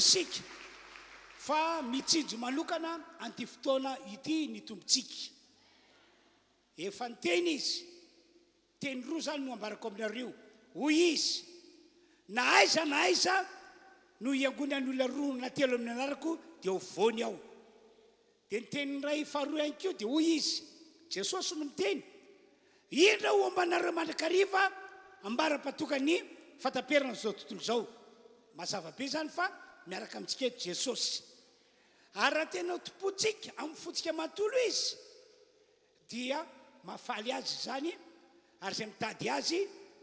isika fa mitsinjo manokana an'ity fotoana ity ny Tompontsika. Efa niteny Izy, teny roa izany no ambarako aminareo, hoy Izy, Na aiza na aiza no hiangonan'ny olona roa na telo amin'ny anarako dia ho voany Aho. Dia ny teny iray faharoa ihany koa dia hoy Izy, Jesosy no miteny, Indro Aho homba anareo mandrakariva ambara-patokan'ny fahataperan'izao tontolo izao. Mazava be izany fa miaraka amintsika eto Jesosy. Ary raha tena ho tompontsika amin'ny fontsika manontolo Izy dia mahafaly Azy izany, ary izay mitady Azy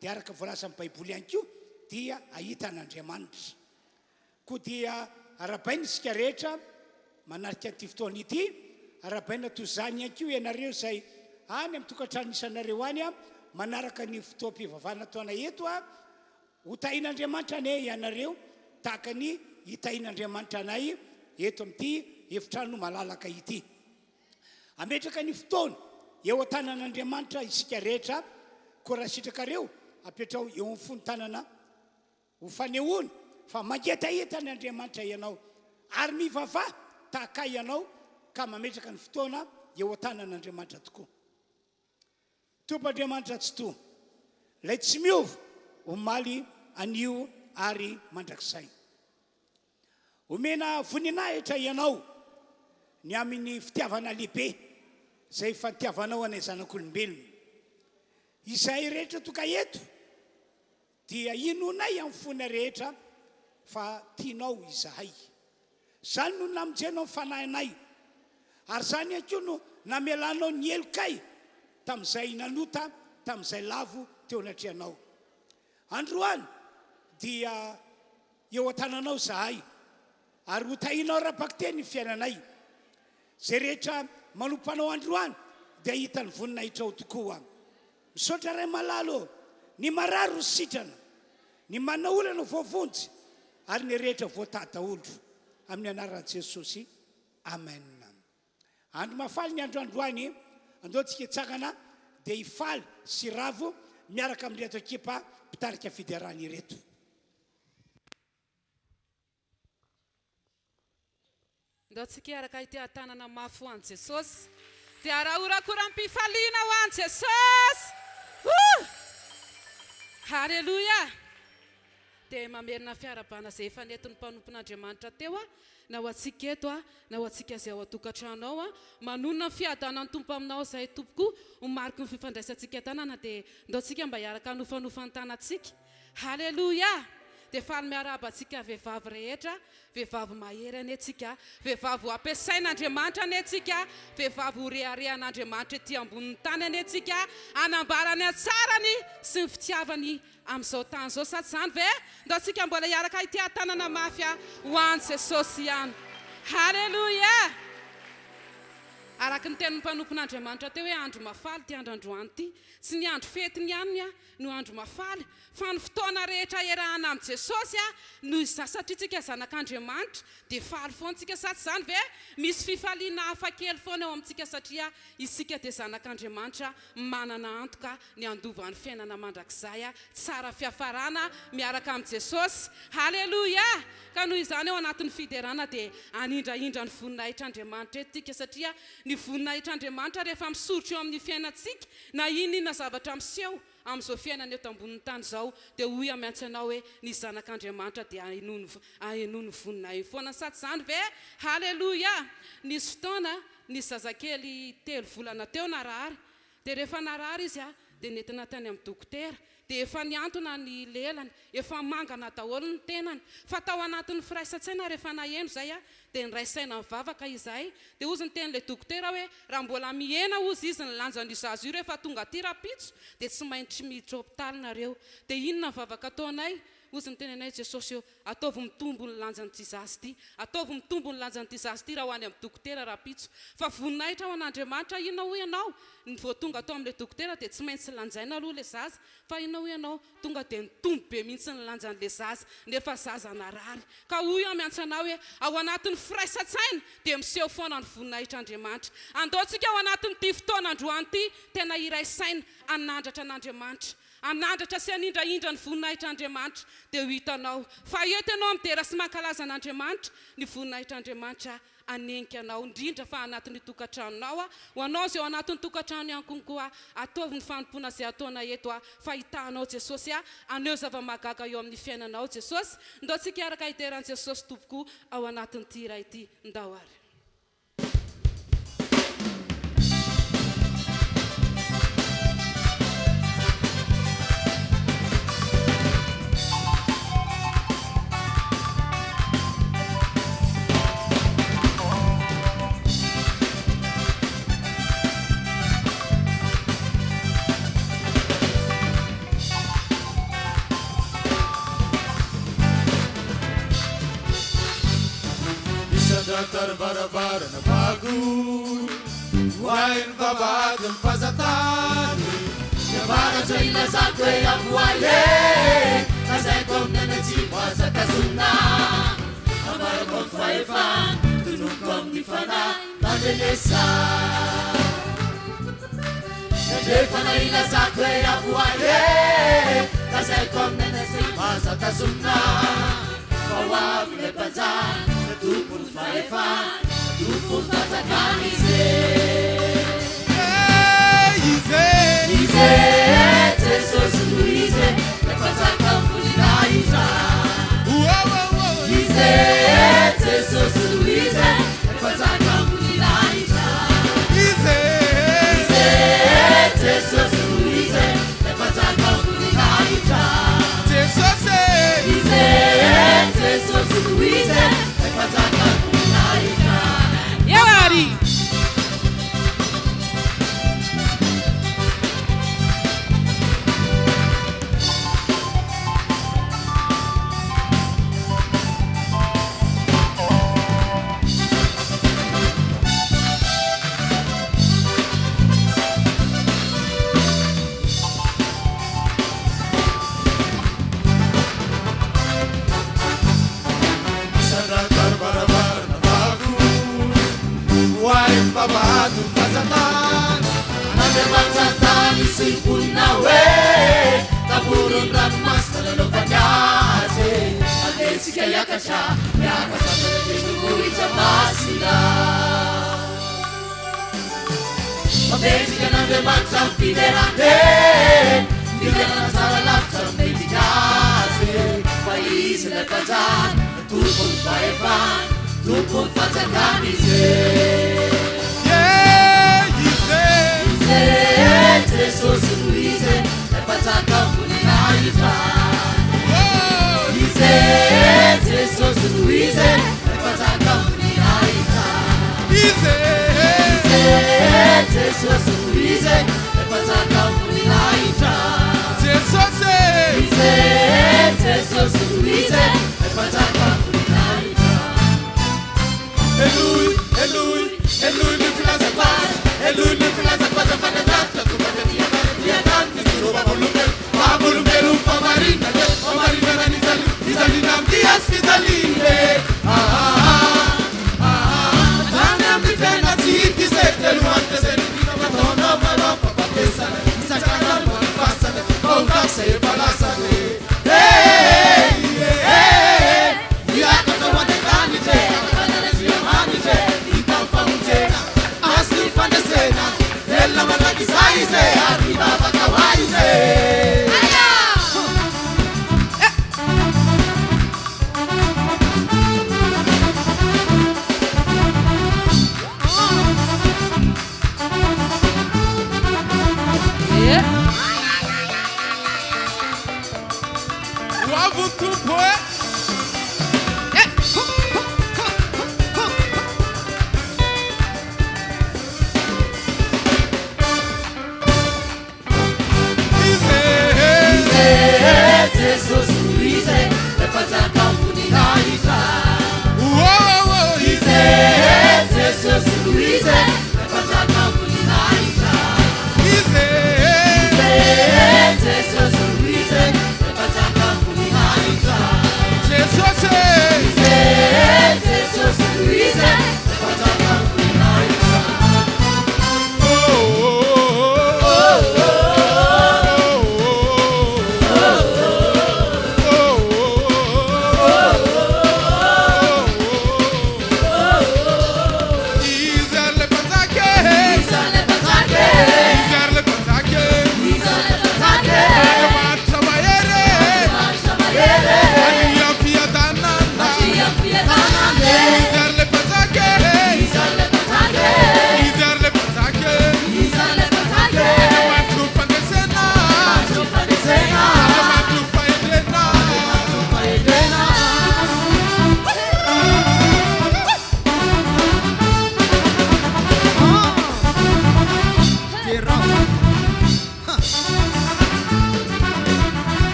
dia araka voalazan'ny Baiboly ihany koa dia hahita an'Andriamanitra. Koa dia arahabaina isika rehetra manarika an'ity fotoana ity, arahabaina toy izany ihany koa ianareo izay any amin'ny tokantrano misy anareo any manaraka ny fotoam-pivavahana ataonay eto. Ho tahin'Andriamanitra anie ianareo tahaka ny hitahin'Andriamanitra anay eto amin'ity efitrano malalaka ity. Hametraka ny fotoana eo an-tanan'Andriamanitra isika rehetra, koa raha sitrakareo, apetraho eo amin'ny fonon-tanana Ho fanehoana fa mangetaheta an' Andriamanitra ianao, ary mivavaha tahaka ahy ianao ka mametraka ny fotoana eo an-tanan' Andriamanitra tokoa. Tompo Andriamanitra Tsitoha, Ilay tsy miova, omaly, anio ary mandrakizay. Omena voninahitra ianao ny amin'ny fitiavana lehibe izay efa nitiavanao anay zanak'olombelona. Izahay rehetra tonga eto Dia inoanay amin'ny fonay rehetra fa tianao izahay. Izany no namonjenao ny fanahinay, ary izany ihany koa no namelanao ny helokay tamin'izay nanota tamin'izay lavo teo anatrehanao. Androany dia eo an-tananao izahay, ary hotahinao ara-bakiteny ny fiainanay. Izay rehetra manompo anao androany dia hahita ny voninahitrao tokoa. Misaotra Ray malala ô! Ny marary ho sitrana, ny manana olana ho voavonjy ary ny rehetra voatahy daholo amin'ny anaran'i Jesosy Amen. Andro mahafaly ny andro androany, andao tsika hitsangana dia hifaly sy ravo miaraka amin'ireto ekipa mpitarika fiderana ireto. Ndao tsika hiaraka hiteha-tanana mafy ho an'i Jesosy. Dia araho horakoram-pifaliana ho an'i Jesosy. Woo! Haleloia! Dia mamerina ny fiarahabana izay efa nentin'ny mpanompon'Andriamanitra teo aho, na ho antsika eto na ho antsika izay ao an-tokantrano ao. Manonona ny fiadanan'ny Tompo aminao izahay tompoko, ho mariky ny fifandraisantsika tanana dia ndao tsika mba hiaraka hanofanofa ny tanantsika. Haleloia! Dia faly miarahaba antsika vehivavy rehetra, vehivavy mahery anie tsika, vehivavy ho ampiasain'Andriamanitra anie tsika, vehivavy ho reharehan'Andriamanitra ety ambonin'ny tany anie tsika, hanambara ny hatsarany sy ny fitiavany amin'izao tany izao, sa tsy izany ve? Ndao tsika mbola hiaraka hiteha-tanana mafy ho an'i Jesosy ihany. Haleloia! Araka ny tenin'ny mpanompon'Andriamanitra teo hoe andro mahafaly ity andro androany ity, tsy ny andro fetiny ihany no andro mahafaly, fa ny fotoana rehetra iarahana amin'i Jesosy noho izany satria tsika zanak'Andriamanitra dia faly foana tsika sa tsy izany ve? Misy fifaliana hafa kely foana eo amintsika satria isika dia zanak'Andriamanitra manana antoka ny handova ny fiainana mandrakizay tsara fiafarana miaraka amin'i Jesosy. Haleloia! Ka noho izany ao anatin'ny fiderana dia hanindrahindra ny voninahitr'Andriamanitra eto tsika satria ny voninahitr'Andriamanitra rehefa misoritra eo amin'ny fiainantsika Na inona inona zavatra miseho amin'izao fiainana eto ambonin'ny tany izao, dia hoy aho miantso anao hoe, ny Zanak'Andriamanitra dia ahenoy ny voninahiny foana. Sa tsy izany ve? Haleloia! Nisy fotoana, nisy zazakely telo volana teo narary. Dia rehefa narary izy, dia nentina tany amin'ny dokotera. Dia efa nihantona ny lelany, efa mangana daholo ny tenany. Fa tao anatin'ny firaisan-tsaina rehefa naheno izay dia niray saina nivavaka izahay. Dia hozy ny tenin'ilay dokotera hoe raha mbola mihena hozy izy ny lanjan'io zaza io rehefa tonga aty rahampitso dia tsy maintsy miditra hopitaly nareo. Dia inona ny vavaka ataonay? Hozy ny tenenay, Jesosy ô, ataovy mitombo ny lanjan'ity zaza ity. Ataovy mitombo ny lanjan'ity zaza ity raha ho any amin'ny dokotera rahampitso. Fa voninahitra ho an'Andriamanitra inona hoy ianao? Ny vao tonga tao amin'ilay dokotera dia tsy maintsy lanjaina aloha ilay zaza. Fa inona hoy ianao? Tonga dia nitombo be mihitsy ny lanjan'ilay zaza, nefa zaza narary. Ka hoy aho miantso anao hoe, ao anatin'ny firaisan-tsaina dia miseho foana ny voninahitr'Andriamanitra. Andao tsika ao anatin'ity fotoana androany ity tena hiray saina hanandratra an'Andriamanitra. Hanandratra sy hanindrahindra ny voninahitr'Andriamanitra, dia ho hitanao fa eto ianao midera sy mankalaza an'Andriamanitra, ny voninahitr'Andriamanitra hanenika anao, indrindra fa anatin'io tokantranonao, ho anao izay ao anatin'ny tokantrano ihany konkoa, ataovy ny fanompoana izay ataonay eto fa hitahanao Jesosy haneho zava-mahagaga eo amin'ny fiainanao Jesosy, ndao tsika hiaraka hidera an'i Jesosy tompoko ao anatin'ity hira ity, ndao ary. Misandratra ny varavarana fahagola, Vohay ny vavahadin'ny fazatany. Ny avaratra ilazako hoe avohay e, Lazaiko amin'ny any atsimo aza tazomina. Ambarako amin'ny fahefana, tononiko amin'ny fanahy, Mandrenesa. Ny andrefana ilazako hoe avohay e, Lazaiko amin'ny any atsimo aza tazomina. Fa ho avy ilay mpanjaka, Tompon'ny fahefana, Tompon'ny fanjakana Izy e. Izy e. Izy e, Jesosy no Izy e, Ilay mpanjaka voninahitra. Izy e, Jesosy no Izy e, Ilay mpanjaka voninahitra. Izy e. Izy e, Jesosy no Izy e, Ilay mpanjaka voninahitra. Jesosy e. Izy e, Jesosy no Izy e, Ilay mpanjaka voninahitra. Eo ary! Misandratra ny varavarana fahagola, Vohay ny vavahadin'ny fazatany. An'Andriamanitra tany sy mponina hoe Taboron'ny ranomasina nanaovany azy e. Andeha isika hiakatra, hiakatra any an-tendrombohitra masina. Mamendrika an'Andriamanitra ny fiderana e. Fiderana tsara lavitra no mendrika azy e. Fa Izy ilay Mpanjaka, Tompon'ny fahefana, Tompon'ny fanjakana Izy e. Ye, Izy e. Izy e, Jesosy no Izy e, ilay Mpanjaka voninahitra. Oh. Izy e, Jesosy no Izy e, ilay Mpanjaka voninahitra. Izy e. Izy e, Jesosy no Izy e, ilay Mpanjaka voninahitra. Jesosy e. Izy e, Jesosy no Izy e, ilay Mpanjaka voninahitra. Eloy, Eloy, Eloy ny filazako azy. Eloy ny filazako azy fa nanatitra tonga taty an-tany, aty an-tany. Nijoro vavolombelo, vavolombelo famarinana, famarinana nijaliana, nijaliana amin'ny hazo fijaliana. Ah, ah, ah, ah. Tany amin'ny fiainana tsy hita izay telo andro tezay nidina nataonao manao fahafatesana. Nitsangana ambony fasana, fahotako izay efa lasana. Eh, eh, eh, eh. Miakatra ho any an-danitra e, Andriamanitra e, hita ny famonjena, azo ny fandresena, velona mandrakizay Izy e, ary mivavaka ho ahy Izy e. Eh. Ho avy ny Tompo e. Eh. Ho, ho, ho, ho, ho. Izy e. Izy e, Jesosy no Izy e, ilay Mpanjaka voninahitra. Oh, oh, Izy Izy e, Jesosy no Izy e, ilay Mpanjaka voninahitra. Izy e. Izy e, Jesosy no Izy e, ilay Mpanjaka voninahitra. Jesosy e. Izy e, Jesosy no Izy e, ilay Mpanjaka voninahitra. Oh, oh, oh, oh, oh, oh.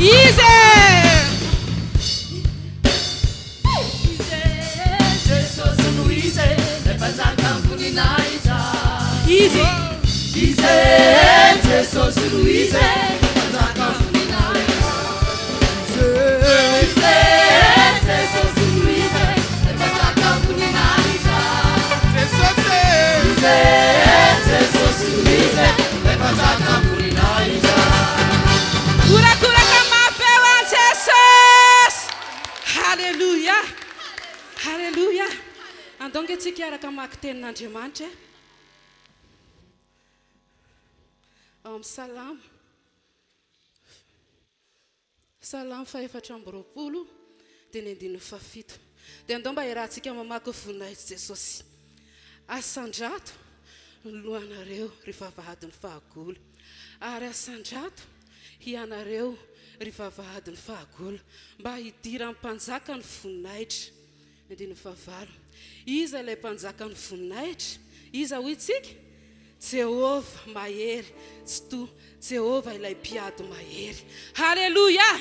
Izy e! Izy e, Jesosy no Izy e, ilay Mpanjakan'ny voninahitra. Izy. Izy e, Jesosy no Izy e, Mpanjakan'ny voninahitra. Izy e, Jesosy no Izy e, ilay Mpanjakan'ny voninahitra. Jesosy e! Izy e, Jesosy no Izy e, ilay Mpanjakan'ny voninahitra. Horakoraka mafy eo an'i Jesosy! Haleloia! Haleloia! Andao ange tsika hiaraka hamaky tenin'Andriamanitra e. Ao amin'ny Salamo. Salamo fahefatra amby 20 dia ny andininy fahafito. Dia andao mba hiarahantsika mamaky ny voninahitr'i Jesosy. Asandrato ny lohanareo, ry vavahadin'ny fahagola, ary asandrato hianareo, ry vavahadin'ny fahagola, mba hidiran'ny mpanjaka ny voninahitra. Andininy fahavalo. Iza ilay mpanjakan'ny voninahitra? Iza hoy isika? Jehovah mahery Tsitoha, Jehovah ilay mpiady mahery. Haleloia!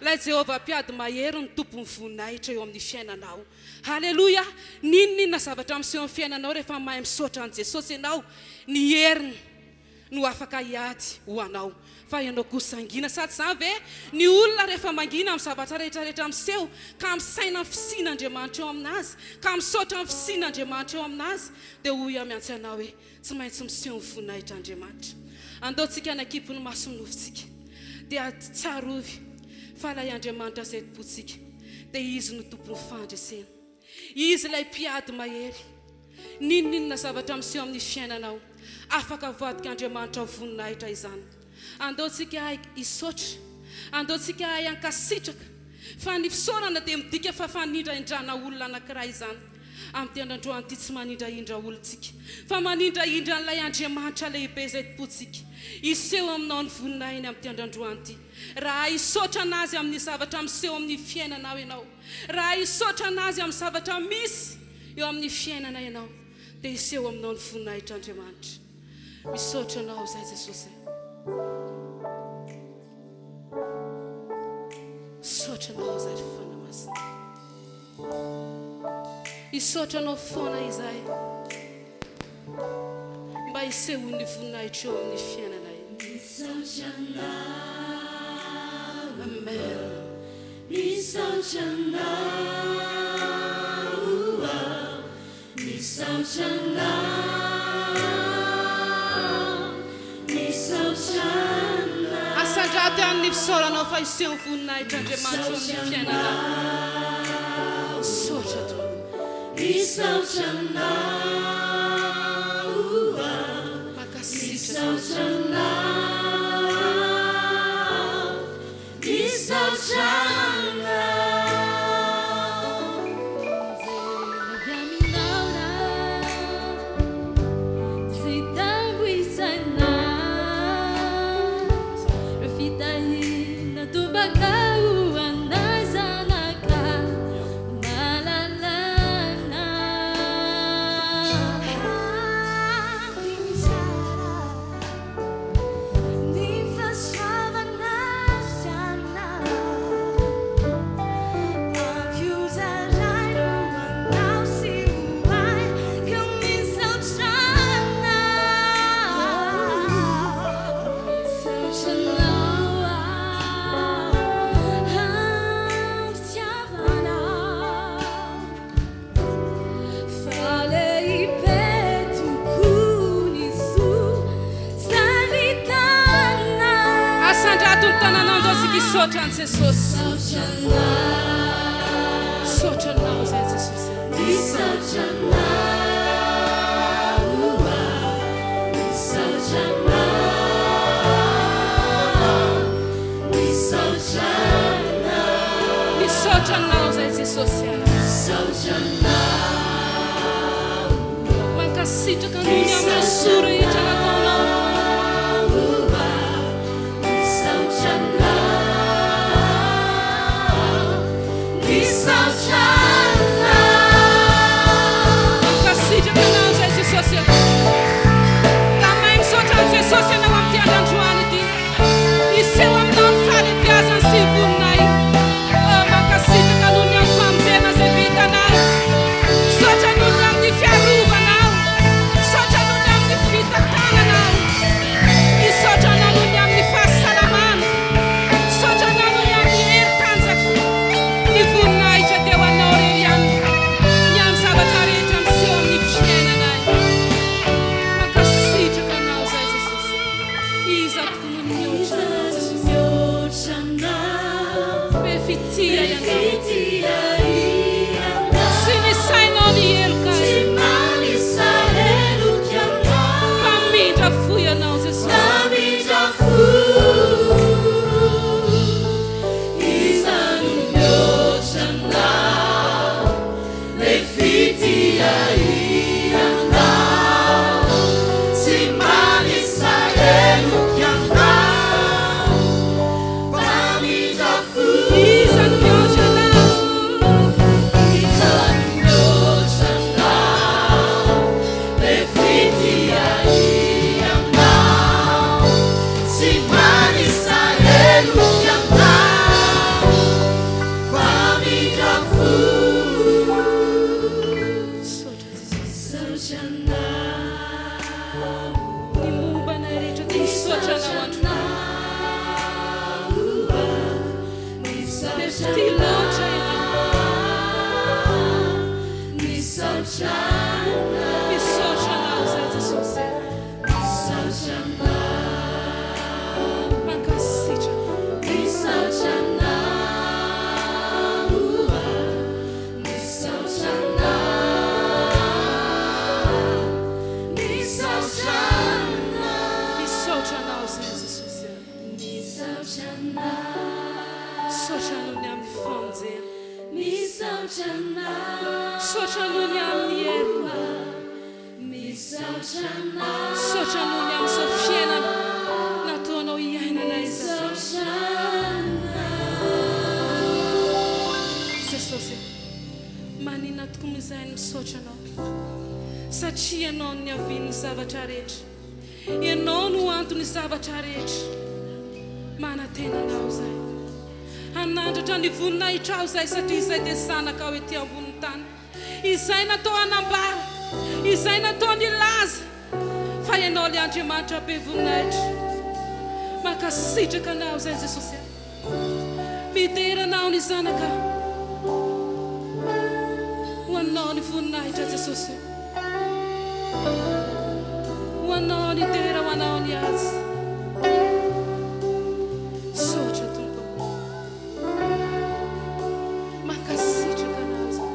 Ilay Jehovah mpiady mahery no tompon'ny voninahitra eo amin'ny fiainanao. Haleloia! N'inon'inona zavatra miseho amin'ny fiainanao rehefa mahay misaotra an'i Jesosy ianao, ny heriny no afaka hiady ho anao. Fa ianao kosa hangina. Sa tsy izany ve? Ny olona rehefa mangina amin'ny zavatra rehetra rehetra miseho, ka misaina ny fisian'Andriamanitra eo aminazy, ka misaotra ny fisian'Andriamanitra eo aminazy, dia hoy aho miantso anao hoe, Tsy maintsy miseho ny voninahitr'Andriamanitra. Andao tsika hanakipy ny mason'ny nofontsika. Dia tsarovy fa ilay Andriamanitra izay tompontsika, dia Izy no tompon'ny fandresena. Izy ilay mpiady mahery. N'inon'inona zavatra miseho amin'ny fiainanao, afaka avadik'Andriamanitra ho voninahitra izany. Andao tsika hahay hisaotra. Andao tsika hahay hankasitraka. Fa ny fisaorana dia midika fa fanindrahindrana olona anankiray izany. Amin'ity andro androany ity tsy manindrahindra olon-tsika, fa manindrahindra an'ilay Andriamanitra lehibe izay tompontsika. Hiseho aminao ny voninahiny amin'ity andro androany ity. Raha hisaotra an'Azy amin'ny zavatra miseho amin'ny fiainanao ianao, raha hisaotra an'Azy amin'ny zavatra misy eo amin'ny fiainana ianao, dia hiseho aminao ny voninahitr'Andriamanitra. Misaotra Anao izahay Jesosy e. Misaotra Anao izahay ry Fanahy Masina. Hisaotra Anao foana izahay mba hisehoan'ny voninahitro eo amin'ny fiainanay. Misaotra Anao. Amen. Misaotra Anao aho. Misaotra Anao. Misaotra Anao. Asandrato ihany ny fisaoranao fa hiseho ny voninahitr'Andriamanitra eo amin'ny fiainanao. Misaotra Tompo. Misaotra Anao aho. Mankasitraka. Misaotra Anao. Misaotra Anao. Avy aminao Tsy tambo isaina Ireo fitahiana tombaka ho anay zanaka malalana. Ny fahasoavana avy aminao Ampy ho zaraina ho anao sy ho ahy Ka misaotra anao Misaotra anao aho Amin'ny fitiavanao Fa lehibe tokoa ny soa izay vitanao. Asandrato ny tananao ndao tsika hisaotra an'i Jesosy. Misaotra anao. Misaotra anao izay Jesosy. Misaotra anao aho. Misaotra anao. Misaotra anao. Misaotra anao izay Jesosy. Misaotra anao. Mankasitraka noho ny amin'ny soa rehetra nataonao. Misaotra anao. Misaotra anao. Mankasitraka anao izay Jesosy. Raha mahay misaotra an'i Jesosy ianao amin'ity andro androany ity, hiseho aminao ny fahalehibiazany sy ny fitia Ianao. Tsy nisainao ny helokay. Mpamindra fo Ianao Jesosy. Iza no mihoatra Anao? Misaotra Jesosy. Ny momba anay rehetra dia misaotra Anao androany. Be fitia loatra Ianao. Misaotra Anao izay Jesosy. Mankasitraka. Misaotra Anao izay Jesosy. Misaotra noho ny amin'ny famonjena. Misaotra noho ny amin'ny heriny. Misaotra noho ny amin'izao fiainana nataonao hiainana izao. Jesosy, maninona tokoa moa izahay no misaotra Anao? Satria Ianao no niavian'ny zavatra rehetra. Ianao no anton'ny zavatra rehetra. Manantena Anao izahay. Hanandratra ny voninahitrao izahay satria izay dia zanakao ety ambonin'ny tany. Izay natao hanambara, izay natao nilaza fa Ianao ilay Andriamanitra be voninahitra. Mankasitraka Anao izay Jesosy a. Midera Anao ny zanaka. Ho Anao ny voninahitra Jesosy. Ho Anao ny dera, ho Anao ny haja. Misaotra Tompo. Mankasitraka Anao izay.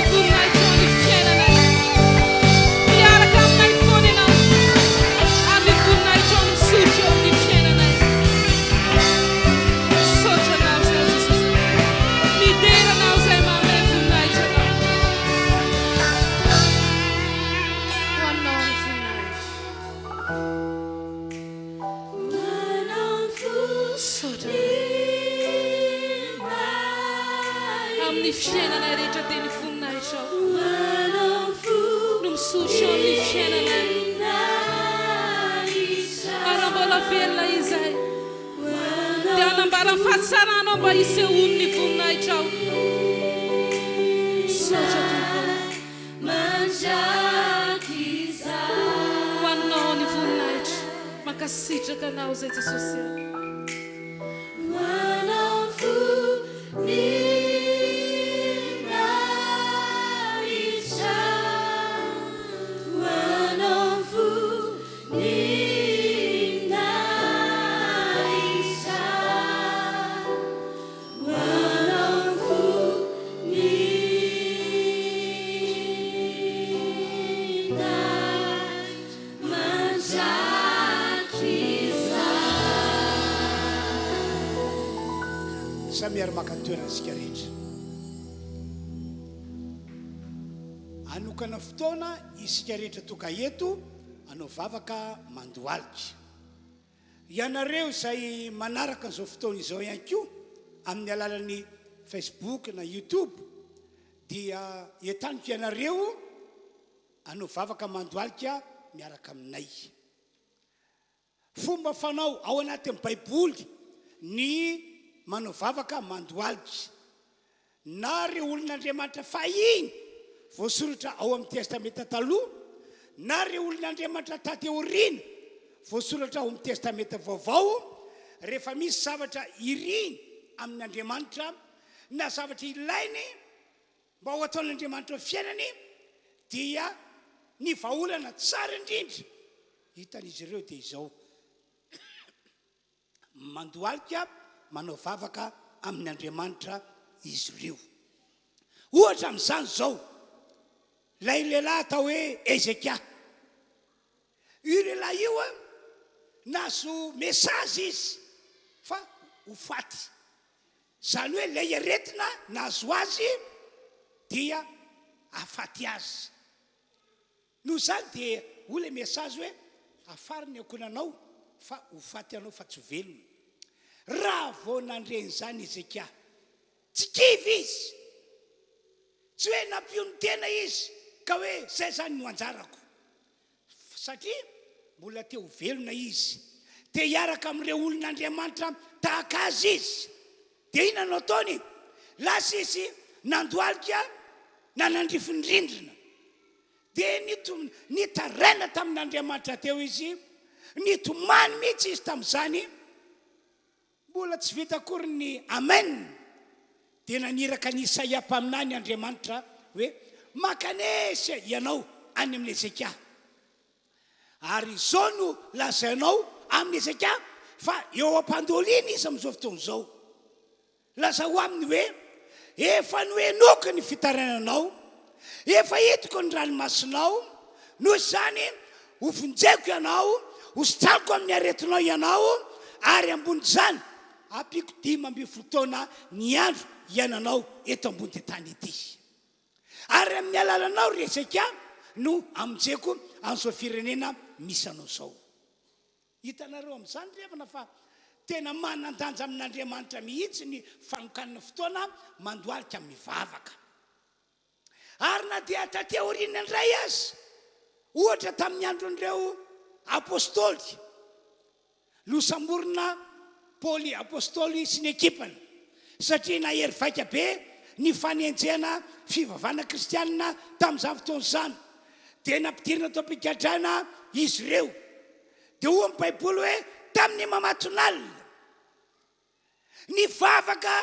ny voninahitrao ny fiainanay. Miaraka aminay foana Ianao, ary ny voninahitrao no misotro eo amin'ny fiainanay. Misaotra Anao izay Jesosy. Midera Anao izay manome voninahitra Anao. Ho Anao ny voninahitra. Misaotra Anao. Amin'ny fiainanay rehetra dia ny voninahitrao no misotro eo amin'ny fiainanay. Ary raha mbola velona izahay, dia hanambara ny fahatsaranao mba hisehoan'ny voninahitrao. Misaotra Tompo ô. Ho anao ny voninahitra. Mankasitraka anao izay Jesosy a. Samy ary maka ny toerana isika rehetra. Hanokana fotoana isika rehetra tonga eto hanao vavaka mandohalika. Ianareo izay manaraka an'izao fotoana izao ihany koa amin'ny alalan'ny Facebook na YouTube dia entaniko ianareo hanao vavaka mandohalika miaraka aminay. Fomba fanao ao anatin'ny Baiboly ny manao vavaka mandohalika. Na ireo olon'Andriamanitra fahiny voasoratra ao amin'ny Testamenta Taloha, na ireo olon'Andriamanitra taty aoriana voasoratra ao amin'ny Testamenta Vaovao, rehefa misy zavatra iriny amin'Andriamanitra na zavatra ilainy mba ho ataon'Andriamanitra ao fiainany, dia ny vahaolana tsara indrindra hitan'izy ireo dia izao, Mandohalika manao vavaka amin' Andriamanitra izy ireo. Ohatra amin'izany izao, ilay lehilahy atao hoe Hezekia. Io lehilahy io, nahazo message izy fa ho faty. Izany hoe ilay aretina nahazo azy dia hahafaty azy. Noho izany dia hoy ilay message hoe afaro ny ankohonanao fa ho faty ianao fa tsy ho velona. Raha vao nandre an'izany Hezekia, tsy kivy izy. Tsy hoe nampionon-tena izy ka hoe izay izany no anjarako. Satria mbola te ho velona izy. Te hiaraka amin'ireo olon'Andriamanitra tahaka azy izy. Dia inona no ataony? Lasa izy nandohalika nanandrify ny rindrina. Dia nitaraina tamin'Andriamanitra teo izy, nitomany mihitsy izy tamin'izany. Mbola tsy vita akory ny Amen, dia naniraka an'i Isaia mpaminany Andriamanitra hoe, Mankanesa ianao any amin'i Hezekia. Ary izao no lazainao amin'i Hezekia, fa eo am-pandoliana izy amin'izao fotoana izao. Lazao aminy hoe, Efa nohenoiko ny fitarainanao, efa hitako ny ranomasonao, noho izany, hovonjeko ianao, hositraniko amin'ny aretinao ianao, ary ambonin'izany, ampiako 15 taona ny andro hiainanao eto ambony tany ity. Ary amin'ny alalanao, ry Hezekia, no hamonjeko an'izao firenena misy anao izao. Hitanareo amin'izany ry havana fa tena manan-danja amin'Andriamanitra mihitsy ny fanokanana fotoana mandohalika mivavaka. Ary na dia taty aoriana indray aza, ohatra tamin'ny andron'ireo apostoly, Nosamborina Paoly Apostoly sy ny ekipany, satria nahery vaika be ny fanenjehana fivavahana kristianina tamin'izany fotoana izany. Dia nampidirina tao am-pigadrana izy ireo. Dia hoy ny Baiboly hoe, Tamin'ny mamatonalina, Nivavaka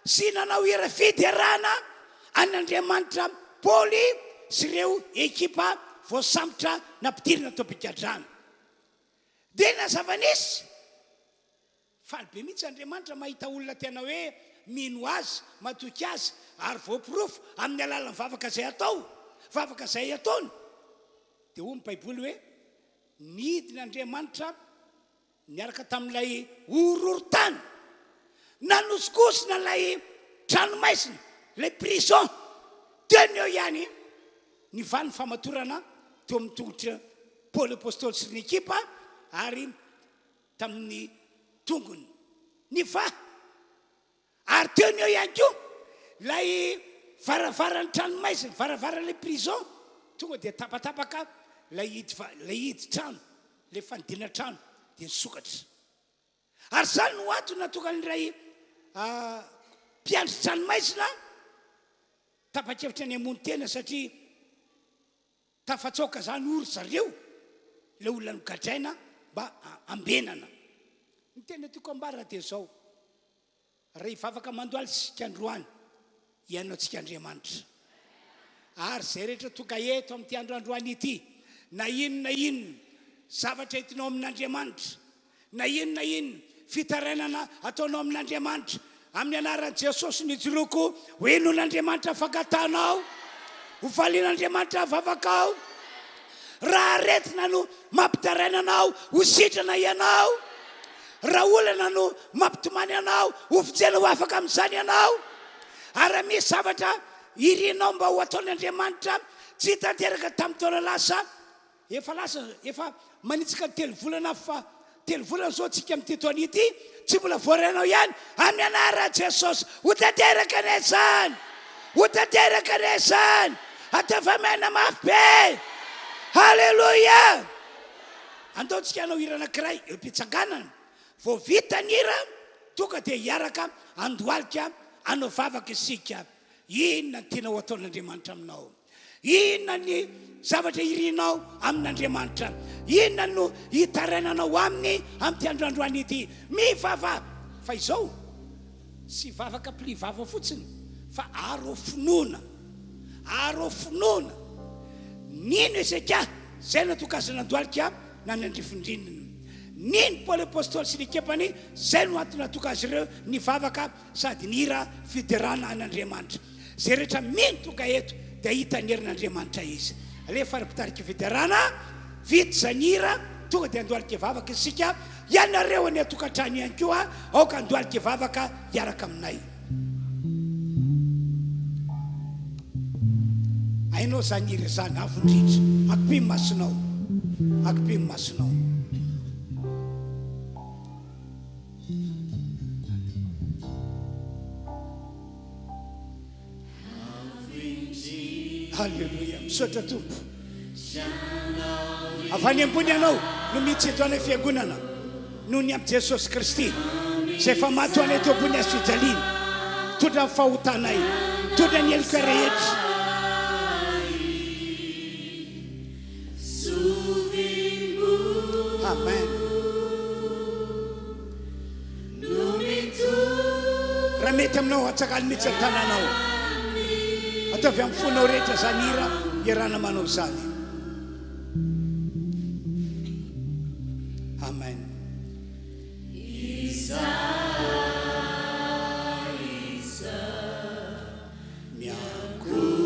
sy nanao hira fiderana an'Andriamanitra Paoly sy ireo ekipa voasambotra nampidirina tao am-pigadrana. Dia inona ny zava-nisy? Faly be mihitsy Andriamanitra mahita olona tena hoe mino Azy, matoky Azy, ary voaporofo amin'ny alalan'ny vavaka izay atao, vavaka izay ataony. Dia hoy ny Baiboly hoe, Nidina Andriamanitra niaraka tamin'ilay horohorontany, nanosokosona ilay tranomaizina, ilay prison. Teo no eo ihany nivaha ny famatorana teo amin'ny tongotr'i Paoly Apostoly sy ny ekipa ary tamin'ny tongony. Nivaha. Ary teo no eo ihany koa ilay varavaran'ny tranomaizina, varavaran'ilay prison, tonga dia tapatapaka ilay hidy ilay hidy trano, ilay fanidina trano dia nisokatra. Ary izany no antony nahatonga an'ilay mpiandry tranomaizina tapa-kevitra ny hamono tena satria Tafatsoaka zany ory zareo le olona nogadraina mba ambenana. Ny tena tiako ambara dia zao, raha hivavaka mandohaly isika androany, hihaino antsika Andriamanitra. Ary izay rehetra tonga eto amin'ity andro androany ity, na inona na inona zavatra entinao amin'Andriamanitra, Na inona na inona fitarainana ataonao amin'Andriamanitra, amin'ny anaran'i Jesosy no ijoroako ho henoin'Andriamanitra ny fangatahanao, ho valian'Andriamanitra ny vavakao. Raha aretina no mampitaraina anao, ho sitrana ianao. Raha olana no mampitomany anao, ho vonjena ho afaka amin'izany ianao. Ary raha misy zavatra irinao mba ho ataon'Andriamanitra tsy tanteraka tamin'ny taona lasa, Efa lasa, efa manitsaka ny telo volana fa telo volana zao tsika amin'ity taona ity, tsy mbola voarainao ihany, amin'ny anaran'i Jesosy, ho tanteraka anie izany, ho tanteraka anie izany, ataovy amen mafy be, Haleloia! Andao tsika hanao hira anankiray eo am-pitsanganana, vao vita ny hira, tonga dia hiaraka handohalika hanao vavaka isika. Inona no tianao hataon'Andriamanitra aminao? Inona ny zavatra irinao amin'Andriamanitra? Inona no hitarainanao aminy amin'ity andro androany ity? Mivavaha! Fa izao, tsy vavaka pli vava fotsiny, fa aro finoana. Aro finoana. Nino Hezekia, izay nahatonga azy nandohalika nanandrifindrinina. Nino Paoly Apostoly sy ny ekepany, izay no antony nahatonga azy ireo nivavaka sady nihira fiderana an'Andriamanitra. Izay rehetra mino tonga eto dia hahita ny herin'Andriamanitra izy. Alefa ry mpitarika fiderana, vita izany hira, tonga dia handohalika hivavaka isika. Ianareo any an-tokantrano ihany koa, aoka handohalika hivavaka hiaraka aminay. Hainao izany hira izany, avo indrindra. Akipio ny masonao. Akipio ny masonao. Haleloia. Misaotra Tompo. Avy any ambony Ianao no mihitsy eto anay fiangonana noho ny amin'i Jesosy Kristy izay efa maty ho anay teo ambony hazo fijaliana. Mitondra ny fahotanay, mitondra ny heloka rehetra. Amen. Raha mety aminao, atsangano mihitsy ny tananao. Ataovy amin'ny fonao rehetra izany hira iarahana manao izany. Amen. Miankohoka.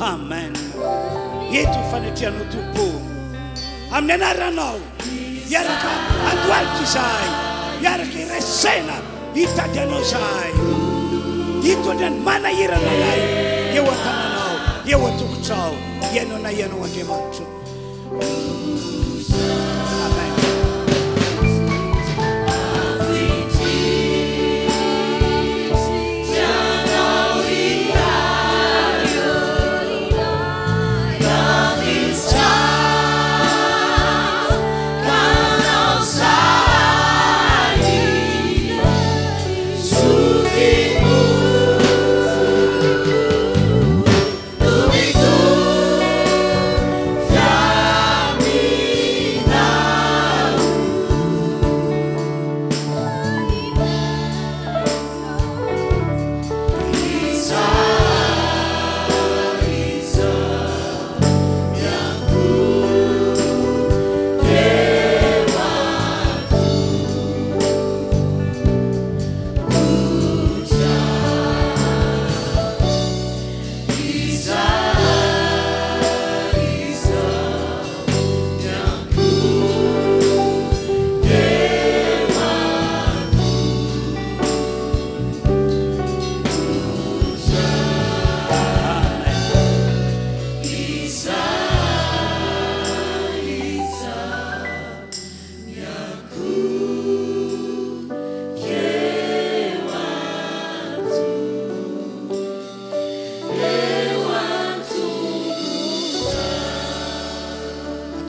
Amen. Eto ny fanatrehanao Tompo ô. Amin'ny anaranao, hiaraka handohalika izahay, hiaraka hiray saina hitady anao izahay. Hitondra ny manahirana anay eo an-tananao, eo an-tongotrao. Hihaino anay Ianao Andriamanitro. Amen.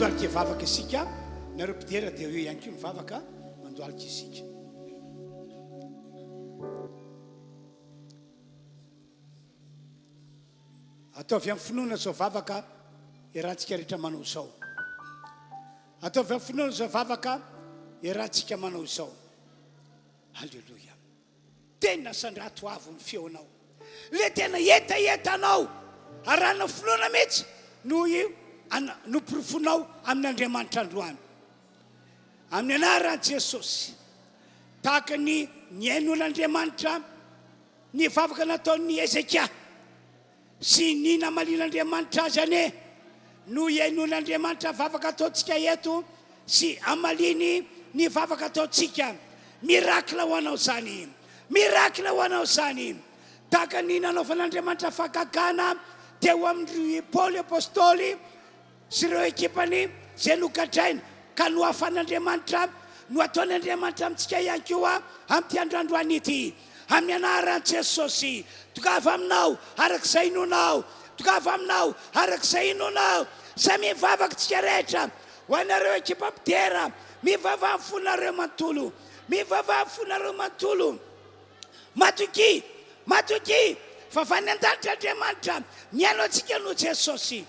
Mandohalika hivavaka isika, nareo mpidera dia eo ihany koa mivavaka, mandohalika isika. Ataovy amin'ny finoana izao vavaka iarahantsika rehetra manao izao. Ataovy amin'ny finoana izao vavaka iarahantsika manao izao. Alléluia. Tena sandrato avo ny feonao. Le tena hetahetanao arahana finoana mihitsy no io no porofonao amin'Andriamanitra androany. Amin'ny anaran'i Jesosy. Tahaka ny nihainoan'Andriamanitra ny vavaka nataon'i Hezekia sy ny namalian'Andriamanitra azy anie no hihainoan'Andriamanitra vavaka ataontsika eto sy hamaliany ny vavaka ataontsika. Miracle ho anao izany. Miracle ho anao izany. Tahaka ny nanaovan'Andriamanitra fahagagana teo amin'i Paoly Apostoly sy ireo ekipany izay nogadraina ka nohafan'Andriamanitra no ataon'Andriamanitra amintsika ihany koa amin'ity andro androany ity. Amin'ny anaran'i Jesosy, tongava aminao araka izay inoanao, tongava aminao araka izay inoanao. Samia mivavaka isika rehetra, ho anareo ekipa mpidera, mivavaha amin'ny fonareo manontolo, mivavaha amin'ny fonareo manontolo. Matokia, matokia fa avy any an-danitra Andriamanitra, mihaino antsika noho Jesosy.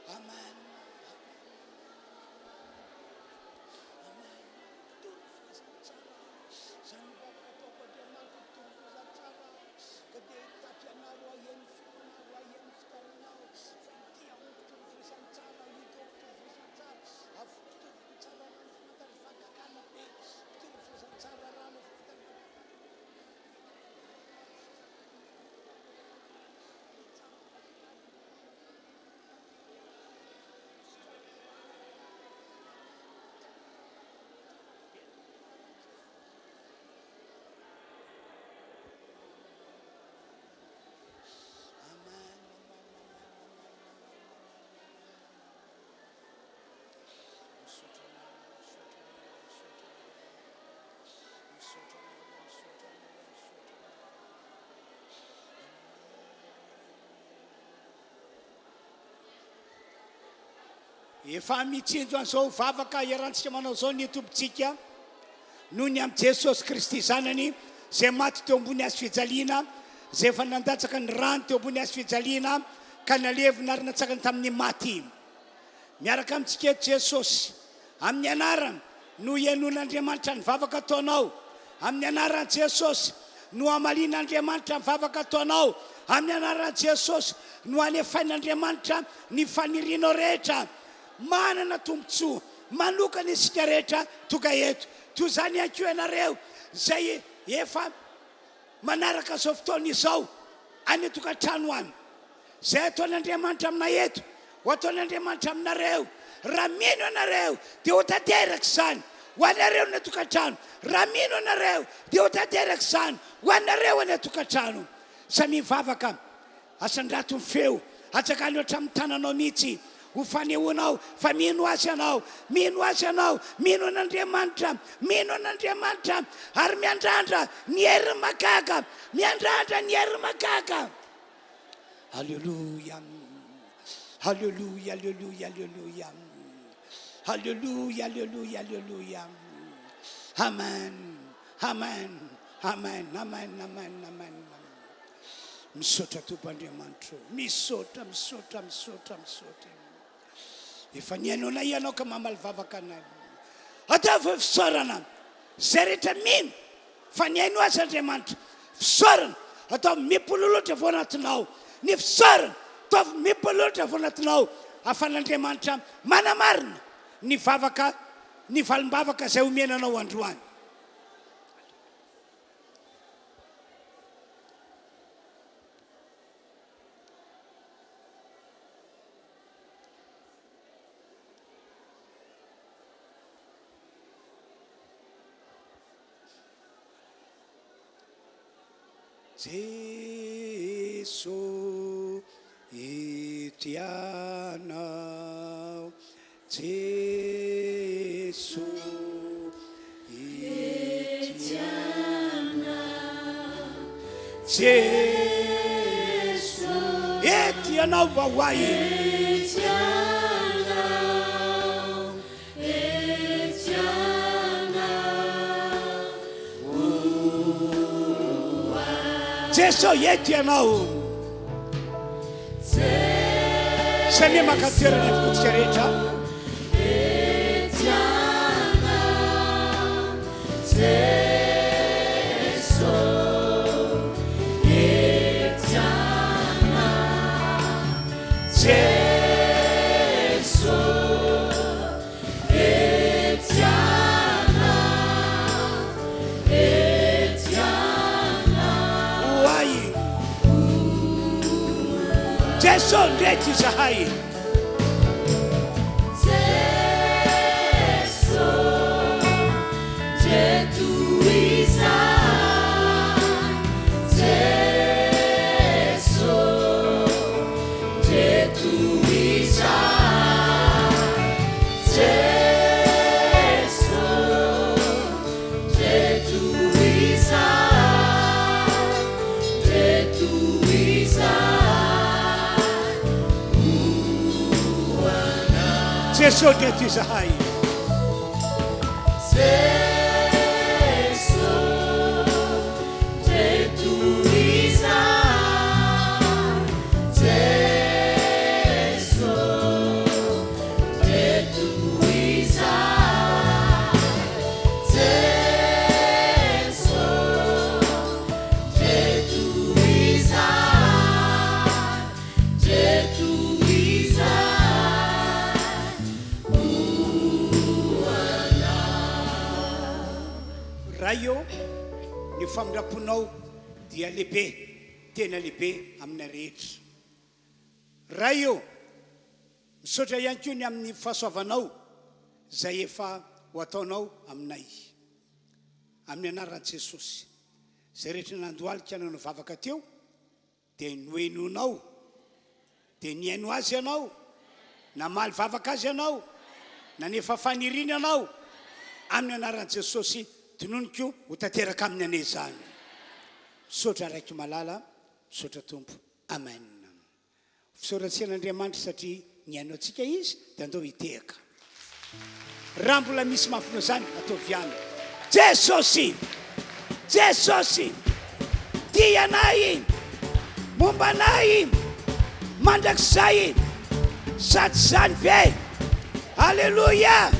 Amen. Amen. Mpitory filazantsara. Izany vavaka ataoko Andriamanitra mpitory filazantsara. Ka dia hitafy anao aho hihaino feonao aho hihaino fitaranao. Fa ity aho mpitory filazantsara, ito aho mpitory filazantsara. Avy mpitory filazantsara rano fomantany fahagagana be. Mpitory filazantsara rano fomantany fahagagana. Efa mitsinjo an'izao vavaka iarahantsika manao izao ny Tompontsika noho ny amin'i Jesosy Kristy Zanany izay maty teo ambony hazo fijaliana, izay efa nandatsaka ny rany teo ambony hazo fijaliana ka nalevina ary natsangana tamin'ny maty. Miaraka amintsika eto Jesosy. Amin'ny anarany no hihainoan'Andriamanitra ny vavaka ataonao. Amin'ny anaran'i Jesosy no hamalian'Andriamanitra ny vavaka ataonao. Amin'ny anaran'i Jesosy no hanefain'Andriamanitra ny fanirianao rehetra. Manana tombontsoa manokana isika rehetra tonga eto. Toy izany ihany koa ianareo izay efa manaraka izao fotoana izao any an-tokantrano any. Izay ataon'Andriamanitra aminay eto, ho ataon'Andriamanitra aminareo. Raha mino ianareo, dia ho tanteraka izany ho anareo any an-tokantrano. Raha mino ianareo, dia ho tanteraka izany ho anareo any an-tokantrano. Samia mivavaka. Asandrato ny feo, atsangano hatramin'ny tananao mihitsy ho fanehoanao fa mino Azy ianao, mino Azy ianao, mino an'Andriamanitra, mino an'Andriamanitra ary miandrandra ny heriny mahagaga, miandrandra ny heriny mahagaga. Aleloia, aleloia, aleloia, aleloia, aleloia, aleloia, aleloia. Amen, amen, amen, amen, amen, amen. Misaotra Tompo Andriamanitra ô. Misaotra, misaotra, misaotra, misaotra. Efa nihaino anay Ianao ka mamaly vavaka anay. Ataovy hoe fisaorana izay rehetra mino fa nihaino azy Andriamanitra. Fisaorana ataovy mipololotra avy ao anatinao. Ny fisaorana ataovy mipololotra avy ao anatinao ahafahan'Andriamanitra manamarina ny vavaka, ny valim-bavaka izay omena anao androany. Jeso eto Ianao. Jeso ety Jeso ety Ianao mba ho ahy. Ety Ianao, ety Ianao ho ahy. Jeso ety Ianao. Samia maka toerana avokoa tsika rehetra. Ho ahy. Jeso ndreto izahay. Jeso ndreto izahay. Jeso ndreto izahay. Jeso ndreto izahay. Ndreto izahay. Jeso ndreto izahay. Jeso ndreto izahay. Jeso ndreto izahay. Jeso ndreto izahay. Ndreto izahay. Ray ô, ny famindram-ponao dia lehibe, tena lehibe aminay rehetra. Ray ô, misaotra ihany koa ny amin'ny fahasoavanao izay efa ho ataonao aminay. Amin'ny anaran'i Jesosy, izay rehetra nandohalika nanao vavaka teo, Dia nohenoinao, dia nihaino azy ianao, namaly vavaka azy ianao, nanefa faniriana ianao, amin'ny anaran'i Jesosy tononiko ho tanteraka aminy anie izany. Misaotra Raiko malala, misaotra Tompo. Amen. Fisaorantsika an'Andriamanitra satria nihaino antsika Izy dia andao hitehaka. Raha mbola misy mafy noho izany, ataovy ihany. Jesosy! Jesosy! Tia anay, momba anay mandrakizay, sa tsy izany ve? Aleloia!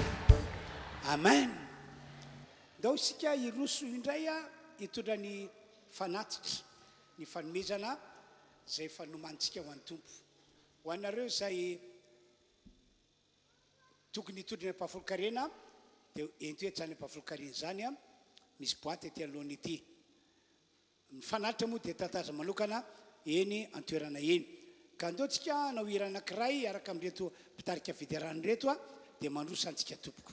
Amen! Ndao isika hiroso indray hitondra ny fanatitra, ny fanomezana izay efa nomanintsika ho an'ny Tompo. Ho anareo izay. tokony hitondra ny ampahafolon-karena dia ento eto izany ampahafolon-karena izany an, misy boite ety anoloana ety. Ny fanatitra moa dia tantara manokana eny an-toerana eny. Ka andao tsika hanao hira anankiray hiaraka amin'ireto mpitarika fiderana ireto dia mandroso antsika tompoko.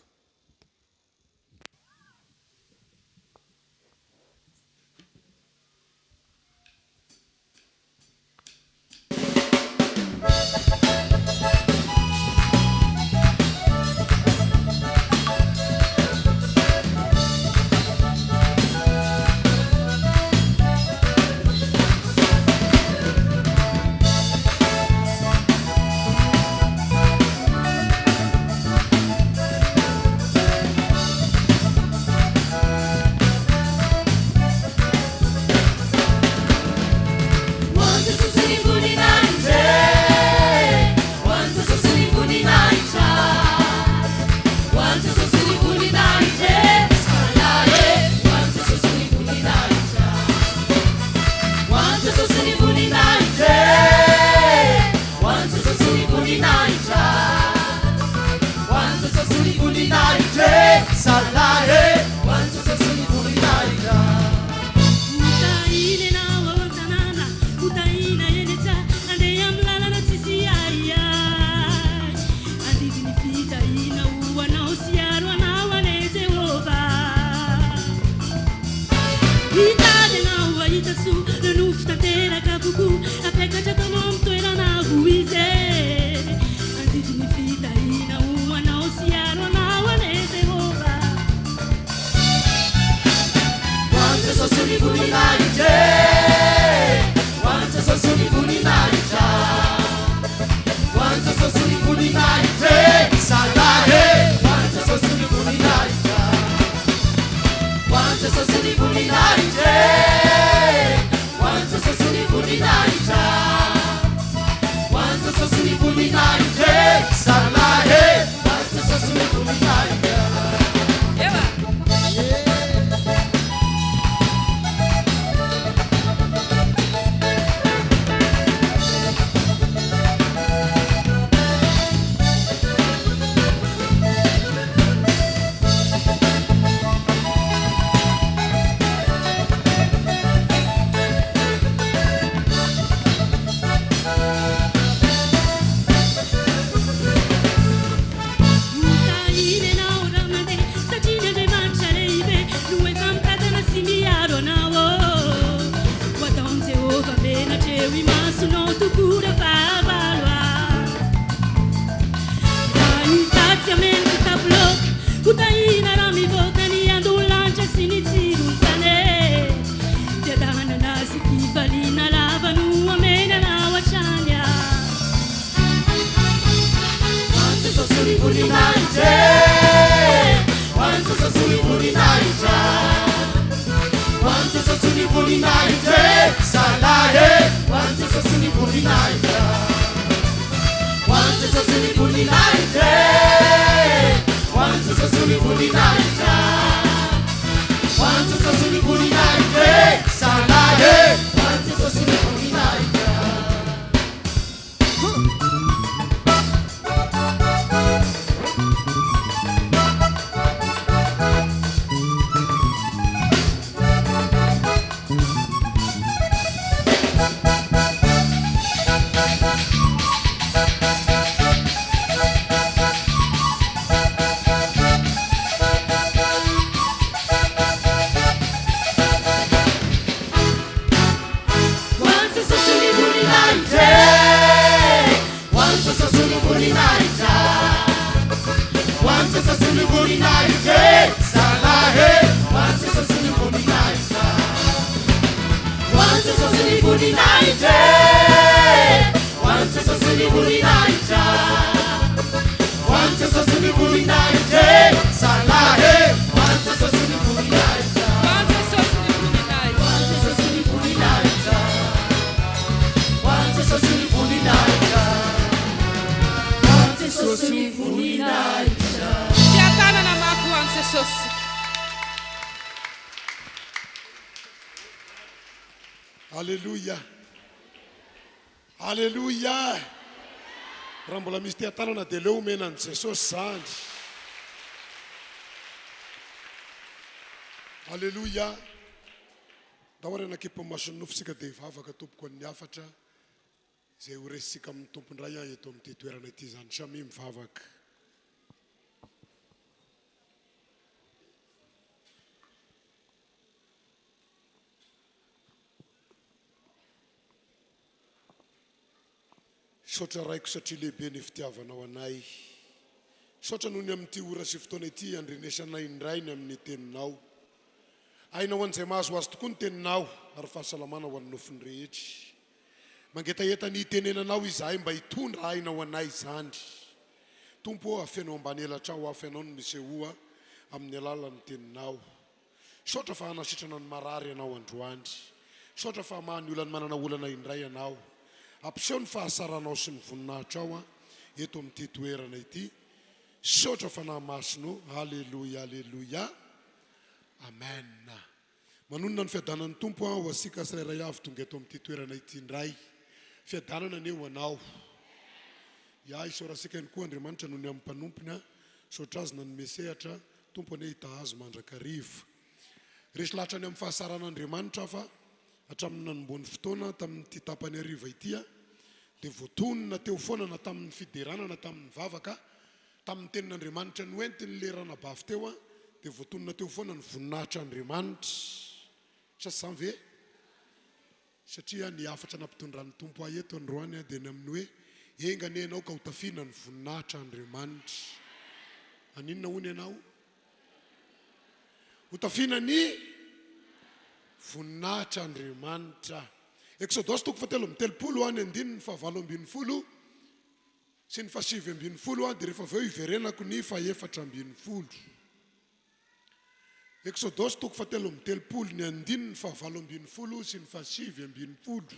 Hotahina ianao ao an-tanàna, hotahina eny an-tsaha, handeha amin'ny lalana tsisy ahiahy. Handidy ny fitahiana ho anao sy hiaro anao anie Jehovah. Hitady anao hahita soa, ireo nofy tanteraka avokoa, hampiakatra anao amin'ny toerana avo Izy e. Handidy ny fitahiana ho anao sy hiaro anao anie Jehovah. Hotahina ianao raha mandeha satria ny Andriamanitra lehibe no efa mitantana sy miaro anao. Ho ataon'i Jehovah menatra eo imasonao tokoa ireo fahavalo. Raha hitady tsy hameno kitapo loaka, hotahina raha mivoaka ny andon-lanitra sy ny tsiron'ny tany. Fiadanana sy fifaliana lava no hamena anao hatrany. Fiadanana mafy ho an'i Jesosy. Aleloia! Aleloia! Raha mbola misy te-hatanana dia aleo omena an'i Jesosy izany. Aleloia. Ndao ary hanakipy ny mason'ny nofo isika dia hivavaka tompoko an'ny hafatra izay ho resintsika amin'ny Tompo indray eto amin'ity toerana ity izany. Samia mivavaka. Misaotra Raiko satria lehibe ny fitiavanao anay. Misaotra noho ny amin'ity ora sy fotoana ity handrenesanay indray ny amin'ny Teninao. Aina ho an'izay mahazo azy tokoa ny Teninao ary fahasalamana ho an'ny nofony rehetra. Mangetaheta ny hitenenanao izahay mba hitondra aina ho anay izany. Tompo ô, afeno ambany elatrao afo Ianao no misehoa amin'ny alalan'ny Teninao. Misaotra fa hanasitrana ny marary Ianao androany. Misaotra fa hamaha ny olan'ny manana olana indray Ianao. Ampiseho ny fahasaranao sy ny voninahitrao eto amin'ity toerana ity. Misaotra Fanahy Masina o. Aleloia Aleloia. Amen. Manonona ny fiadanan'ny Tompo aho ho antsika tsirairay avy tonga eto amin'ity toerana ity indray. Fiadanana anie ho anao. Ya, isaorantsika ihany koa Andriamanitra noho ny amin'ny mpanompony. Misaotra azy nanome sehatra. Tompo anie hitaha azy mandrakariva. Resy lahatra ny amin'ny fahasaran'Andriamanitra aho fa hatramin'ny nanombohan'ny fotoana tamin'ity tapany hariva ity aho dia voatonona teo foana na tamin'ny fiderana na tamin'ny vavaka, tamin'ny tenin'Andriamanitra noentin'ilay ranabavy teo aho dia voatonona teo foana ny voninahitr'Andriamanitra. Sa tsy izany ve? Satria ny hafatra nampitondran'ny Tompo ahy eto androany dia ny amin'ny hoe, Enga anie ianao ka ho tafiana ny voninahitr'Andriamanitra. Haninona hono ianao? Ho tafiana ny voninahitr'Andriamanitra. Eksodosy toko fahatelo amby telopolo ny andininy fahavalo ambin'ny folo sy ny fahasivy ambin'ny folo dia rehefa avy eo hiverenako ny fahefatra ambin'ny folo. Eksodosy toko fahatelo amby telopolo, ny andininy fahavalo ambin'ny folo sy ny fahasivy ambin'ny folo.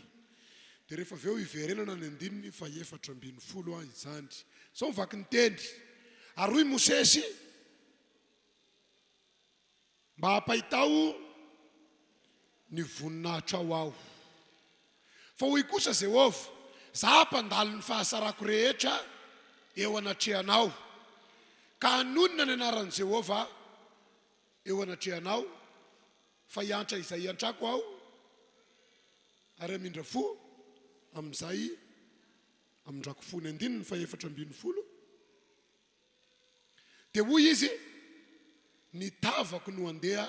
Dia rehefa avy eo hiverenana ny andininy fahefatra ambin'ny folo izany. Izao ny vaky ny teny, Ary hoy Mosesy, Mba hampahitao ny voninahitrao aho. Fa hoy kosa Jehovah, Izaho hampandalo ny fahasarako rehetra eo anatrehanao, ka hanonona ny anaran'i Jehovah eo anatrehanao, fa hiantra izay hiantrako aho, ary hamindra fo amin'izay hamindrako fo. Ny andininy fahefatra ambin'ny folo. Dia hoy izy, Ny tavako no handeha,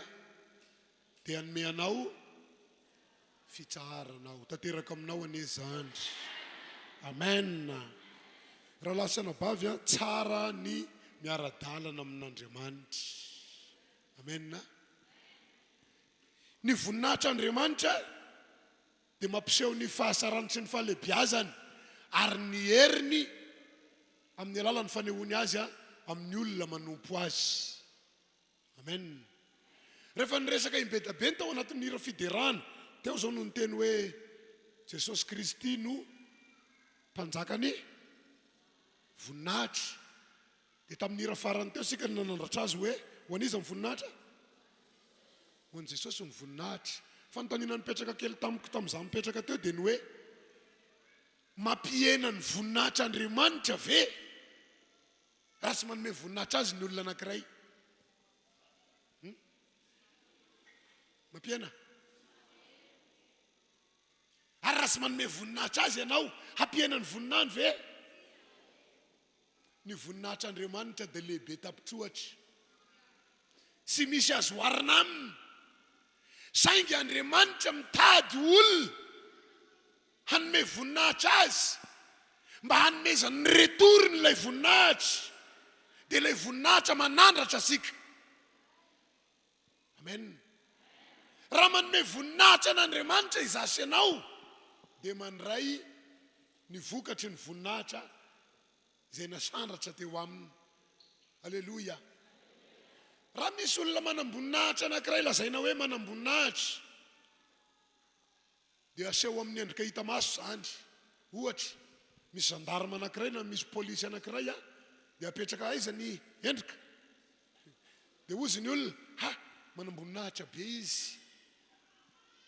dia hanome anao fitsaharana aho. Tanteraka aminao anie izany. Amen. Rahalahy sy anabavy a, tsara ny miara-dalana amin'Andriamanitra. Amen. Ny voninahitr'Andriamanitra dia mampiseho ny fahasarany sy ny fahalehibiazany ary ny heriny amin'ny alalan'ny fanehoany azy amin'ny olona manompo azy. Amen. Rehefa niresaka imbedabe tao anatin'ny hira fiderana, teo izao no niteny hoe Jesosy Kristy no Mpanjakan'ny voninahitra. Dia tamin'ny hira farany teo isika no nanandratra azy hoe ho an'iza ny voninahitra? Ho an'i Jesosy ny voninahitra. Fanontaniana nipetraka kely tamiko tamin'izaho nipetraka teo dia ny hoe mampihena ny voninahitr'Andriamanitra ve raha tsy manome voninahitra azy ny olona anankiray? Hmm? Mampihena? Ary raha tsy manome voninahitra azy ianao, hampihena ny voninahiny ve? Ny voninahitr'Andriamanitra dia lehibe tapitr'ohatra. Tsy misy azo oharina aminy. Saingy Andriamanitra mitady olona hanome voninahitra azy mba hanomezany ny retour-ny ilay voninahitra. Dia ilay voninahitra manandratra antsika. Amen. Raha manome voninahitra an'Andriamanitra izaho sy ianao dia mandray ny vokatry ny voninahitra izay nasandratra teo aminy. Aleloia. Raha misy olona manam-boninahitra anankiray lazaina hoe manam-boninahitra dia aseho amin'ny endrika hita maso izany. Ohatra, misy gendarme anankiray na misy polisy anankiray dia apetraka aiza ny endrika? Dia hozy ny olona, Ha! Manamboninahitra be izy.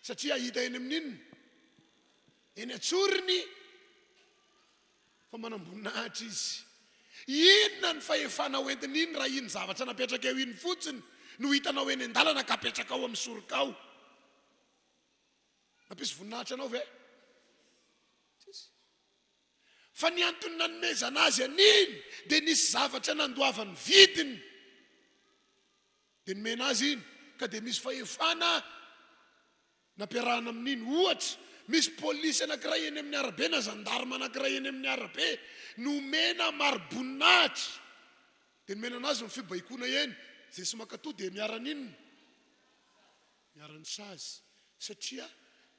Satria hita eny amin'ny inona? Eny an-tsorony. Fa manamboninahitra izy. Inona ny fahefana hoentiny iny raha iny zavatra napetraka eo iny fotsiny no hitanao eny an-dalana ka apetrakao amin'ny sorokao? Nampisy voninahitra anao ve? Tsisy. Fa ny antony nanomezana azy an'iny dia nisy zavatra nandoavany vidiny. Dia nomena azy iny ka dia misy fahefana nampiarahana amin'iny. Ohatra, misy polisy anankiray eny amin'ny arabe na zandarma anankiray eny amin'ny arabe nomena mari-boninahitra. Dia nomena anazy ny fibaikoana eny. Izay tsy mankatò dia miara-n'inona? Miara-ny sazy. Satria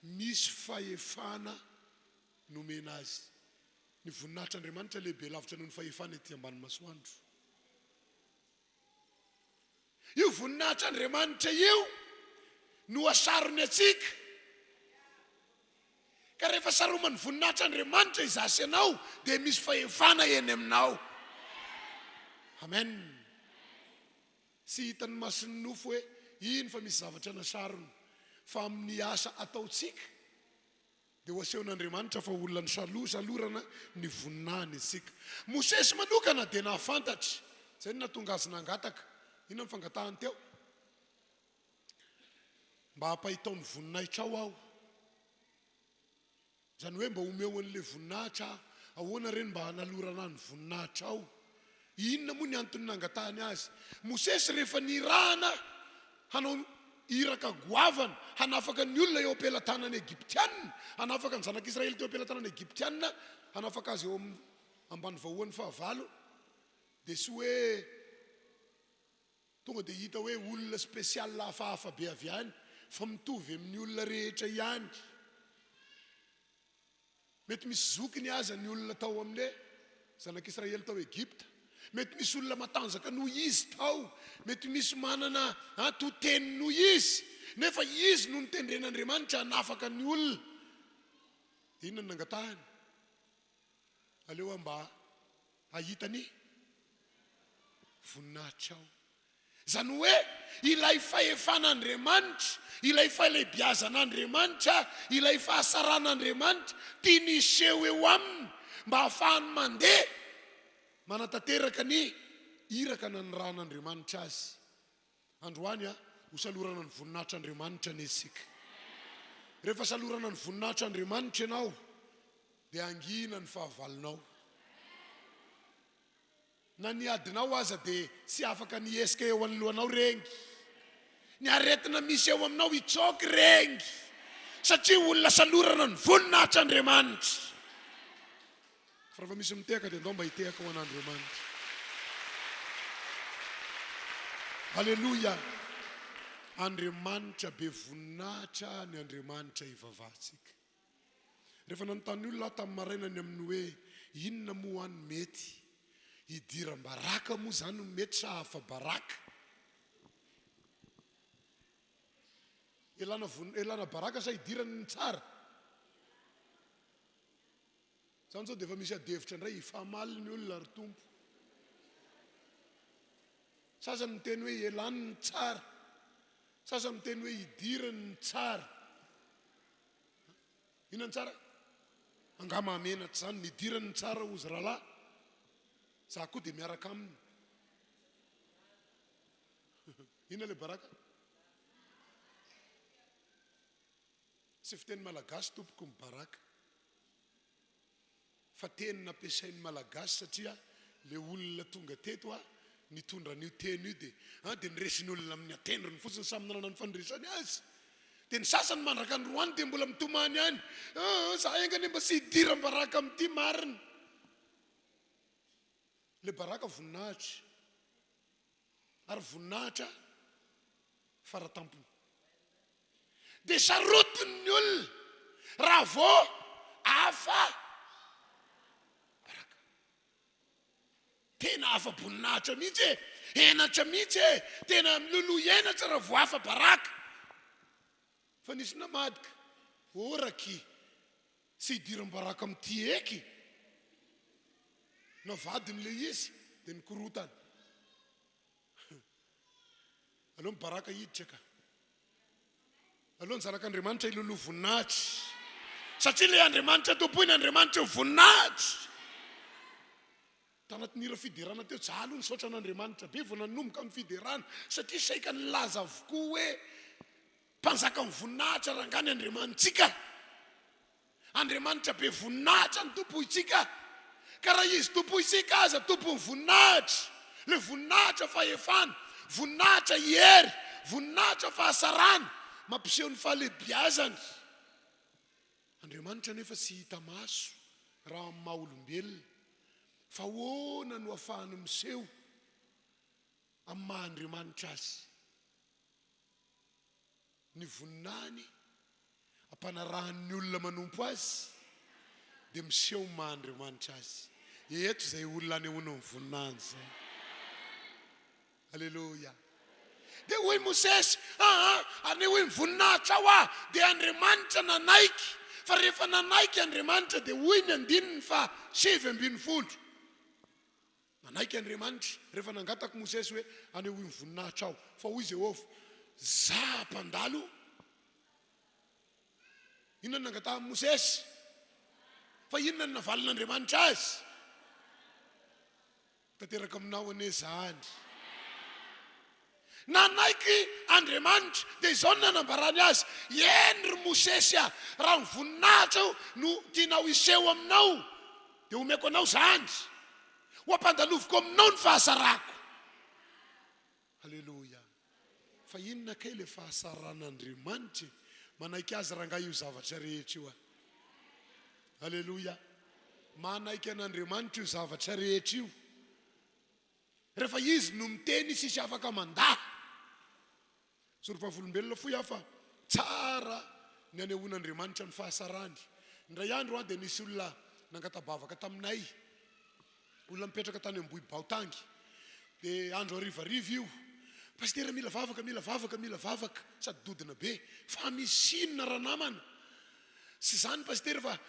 misy fahefana nomena azy. Ny voninahitr'Andriamanitra lehibe lavitra noho ny fahefana ety ambany masoandro. Io voninahitr'Andriamanitra io no asarony antsika. Ka rehefa saroman'ny voninahitr'Andriamanitra izaho sy ianao dia misy fahefana eny aminao. Amen. Tsy hitan'ny mason'ny nofo hoe iny fa misy zavatra nasarony. Fa amin'ny asa ataontsika Dia ho asehon'Andriamanitra fa olona nisalosalorana ny voninahiny isika. Mosesy manokana dia nahafantatra. Izay no nahatonga azy nangataka. Inona no fangatahany teo? Mba hampahitao ny voninahitrao aho. Izany hoe mba omeo an'ilay voninahitra aho. Ahoana re no mba hanalorana ahy ny voninahitrao? Inona moa ny antony nangatahany azy? Mosesy rehefa nirahana hanao iraka goavana hanafaka ny olona eo am-pelatanan'ny Egyptiana, hanafaka ny zanak'Israely teo am-pelatanan'ny Egyptiana, hanafaka azy eo amin'ny ambany vahoan'ny fahavalo, dia tsy hoe tonga dia hita hoe olona spécial hafahafa be avy any, fa mitovy amin'ny olona rehetra ihany. Mety misy zokiny aza ny olona tao amin'ilay zanak'Israely tao Egypta. Mety misy olona matanjaka noho izy tao. Mety misy manana to teny noho izy. Nefa izy no notendren'Andriamanitra hanafaka ny olona. Dia inona no nangatahany? Aleo aho mba hahita ny voninahitrao. Izany hoe ilay fahefan'Andriamanitra, ilay fahalehibiazan'Andriamanitra, ilay fahasaran'Andriamanitra tiany hiseho eo aminy mba hahafahany mandeha manatanteraka ny iraka nanirahan'Andriamanitra azy. Androany, hosalorana ny voninahitr'Andriamanitra anie isika. Rehefa salorana ny voninahitr'Andriamanitra ianao, dia hangina ny fahavalonao. Na ny adinao aza dia tsy afaka ny hihesika eo anoloanao regny. Ny aretina misy eo aminao hitsoaka regny. Satria olona salorana ny voninahitr'Andriamanitra. Fa raha misy mitehaka dia ndao mba hitehaka ho an'Andriamanitra. Aleloia! Andriamanitra be voninahitra ny Andriamanitra ivavahantsika. Rehefa nanontany olona aho tamin'ny maraina ny amin'ny hoe inona moa an mety, hidiram-baraka moa izany no mety sa afa-baraka? Elana von- elana baraka sa hidirany ny tsara? Izany izao dia efa misy adihevitra indray, hifamaly ny olona ry Tompo. Sasany miteny hoe elany ny tsara, sasany miteny hoe hidirany ny tsara. Inona ny tsara? Angaha mahamenatra izany ny hidirany ny tsara hozy rahalahy? Za koa dia miaraka aminy. Inona ilay baraka? Tsy fiteny malagasy tompoko ny baraka. Fa teny nampiasain'ny Malagasy satria le olona tonga teto a nitondra an'io teny io dia an dia niresin'ny olona amin'ny atendrony fotsiny samy nanana ny fandresany azy dia ny sasany mandraka androany dia mbola mitomany ihany aa za enga anie mba tsy hidiram-baraka amin'ity marina le baraka voninahitra ary voninahitra faratampony. Dia sarotiny ny olona raha vao afa baraka. Tena afa-boninahitra mihitsy e! Henatra mihitsy e! Tena miloloha henatra raha vao afa baraka. Fa nisy namadika, oh raky, tsy hidiram-baraka amin'ity eky. Navadiny ilay izy dia nikorotana. Aleo ny baraka hiditra ka. Aleo ny zanak'Andriamanitra hiloloha voninahitra. Satria ilay Andriamanitra tompoina, Andriamanitra io voninahitra. Tanatin'ny hira fiderana teo, za aloha nisaotra an'Andriamanitra be vao nanomboka ny fiderana satria saika nilaza avokoa hoe Mpanjakan'ny voninahitra rangahy ny Andriamanitsika. Andriamanitra be voninahitra no tompointsika. Ka raha Izy tompointsika aza tompon'ny voninahitra, ilay voninahitra fahefana, voninahitra hery, voninahitra fahasarana, mampiseho ny fahalehibiazany. Andriamanitra anefa tsy hita maso raha amin'ny maha olombelona. Fa ahoana no ahafahany miseho amin'ny maha Andriamanitra Azy? Ny voninahiny ampanarahan'ny olona manompo Azy dia miseho ny maha Andriamanitra Azy. Eto izay olona anehoana ny voninahiny izay. Aleloia. Dia hoy Mosesy, Aa, anehoy ny voninahitrao aho. Dia Andriamanitra nanaiky. Fa rehefa nanaiky Andriamanitra dia hoy ny andininy faha 19. Nanaiky Andriamanitra rehefa nangataka Mosesy hoe, Anehoy ny voninahitrao. Fa hoy Jehovah, Za mpandalo. Inona no nangatahan'i Mosesy? Fa inona no navalin'Andriamanitra azy? Tanteraka aminao anie izany. Nanaiky Andriamanitra, dia izao no nanambarany azy, Eny, ry Mosesy a, raha ny voninahitra no tianao hiseho aminao, dia homeko anao izany. Ho ampandaloviko aminao ny fahasarako. Aleloia. Fa inona kay ilay fahasaran'Andriamanitra e? Manaiky azy rangahy io zavatra rehetra io a. Aleloia. Manaiky an'Andriamanitra io zavatra rehetra io. Rehefa Izy no miteny tsisy afaka mandà. Zoro vavolombelona fohy aho fa tsara ny anehoan'Andriamanitra ny fahasarany. Indray andro aho dia nisy olona nangata-bavaka taminay, olona mipetraka tany Ambohibao tany. Dia andro harivariva io. Pasitera mila vavaka, mila vavaka, mila vavaka. Sady dodona be. Fa misy inona ranamana? Tsy izany Pasitera fa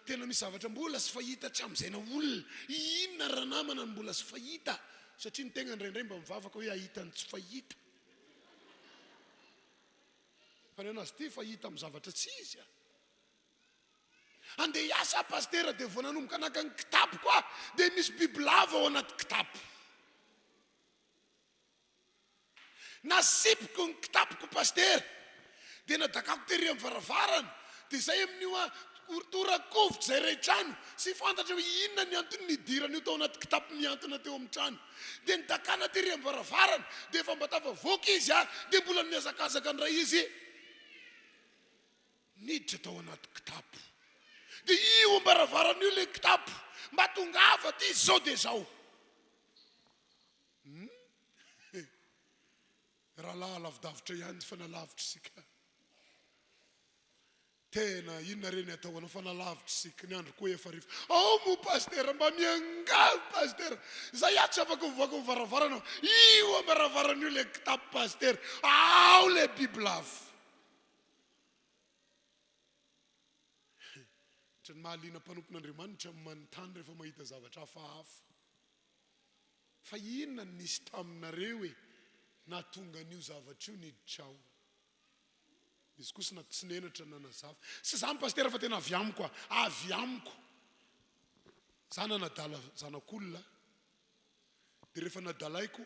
tena misy zavatra mbola tsy fahita hatramin'izay na olona. Inona ranamana no mbola tsy fahita? Satria ny tegna indraindray mba mivavaka hoe hahita ny tsy fahita. Fa ny anazy ity fahita amin'ny zavatra tsy izy a. Andeha hiasa aho Pasitera dia vao nanomboka naka ny kitapoko aho dia misy bibilava ao anaty kitapo. Nasipiko ny kitapoko Pasitera dia nadakako tery amin'ny varavarana dia izay amin'io an torakovitra izay iray trano tsy fantatra hoe inona ny antony nidiran'io tao anaty kitapo mihantona teo amin'ny trano dia nidakana tery amin'ny varavarana dia efa mba tafavoaka izy an dia mbola nihazakazaka indray izy niditra tao anaty kitapo dia io am-baravarana io ilay kitapo mba tongava aty izao dia izao. Hum Rahalahy lavidavitra ihany fa nalavitra isika. Tena inona re ny atao anao fa nalavitra isika. Ny andro koa efa hariva. Ao moa pasitera mba miangavy pasitera. Zay aho tsy afaka mivoaka ny varavarana. Io am-baravarana io le kitapo pasitera. Ao le bibilava. Ohatran'ny mahaliana mpanompon'Andriamanitra ny manontany rehefa mahita zavatra hafahafa. Fa inona no nisy taminareo e nahatonga an'io zavatra io niditra ao? Izy kosa na tsy nenatra nanazava. Tsy izany pasitera fa tena avy amiko a! Avy amiko. Za nanadala zanak'olona dia rehefa nadalaiko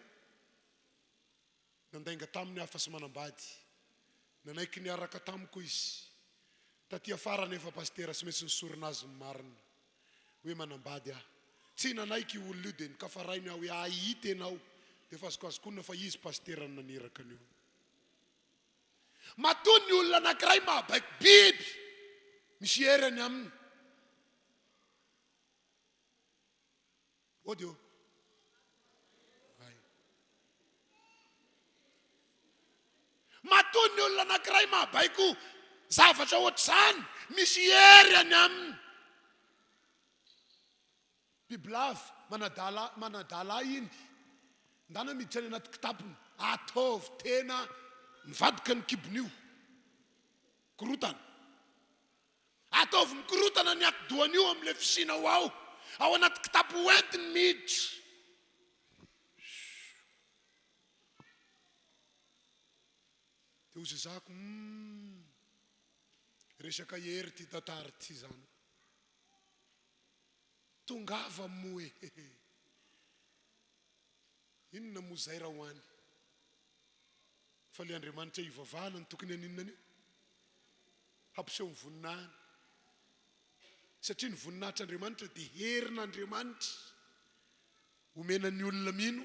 nandainga taminy aho fa tsy manambady. Nanaiky niaraka tamiko izy. Taty afara anefa pasitera tsy maintsy nisorona azy ny marina. Hoe manambady aho. Tsy nanaiky io olona io dia nokafarainy aho hoe hahita ianao. Dia efa azokazokona fa izy pasitera no naniraka an'io. Matoa ny olona anankiray mahabaiko biby, misy hery any aminy. Ody ô. Ay. Matoa ny olona anankiray mahabaiko zavatra ohatr'izany, misy hery any aminy. Bibilava, manadala, manadala ahy iny. Ndana miditra any anaty kitapony. Ataovy tena mivadika ny kibon'io. Korotana. Ataovy mikorotana ny atidohan'io amin'ilay fisianao ao. Ao anaty kitapo hoentiny miditra. Dia hozezahako, humm, resaka hery ity tantara ity izany. Tongava moa e! Inona moa izay raha ho any? Fa ilay Andriamanitra ivavahana no tokony haninona an'io? Hampiseho ny voninahiny. Satria ny voninahitr'Andriamanitra dia herin'Andriamanitra omena ny olona mino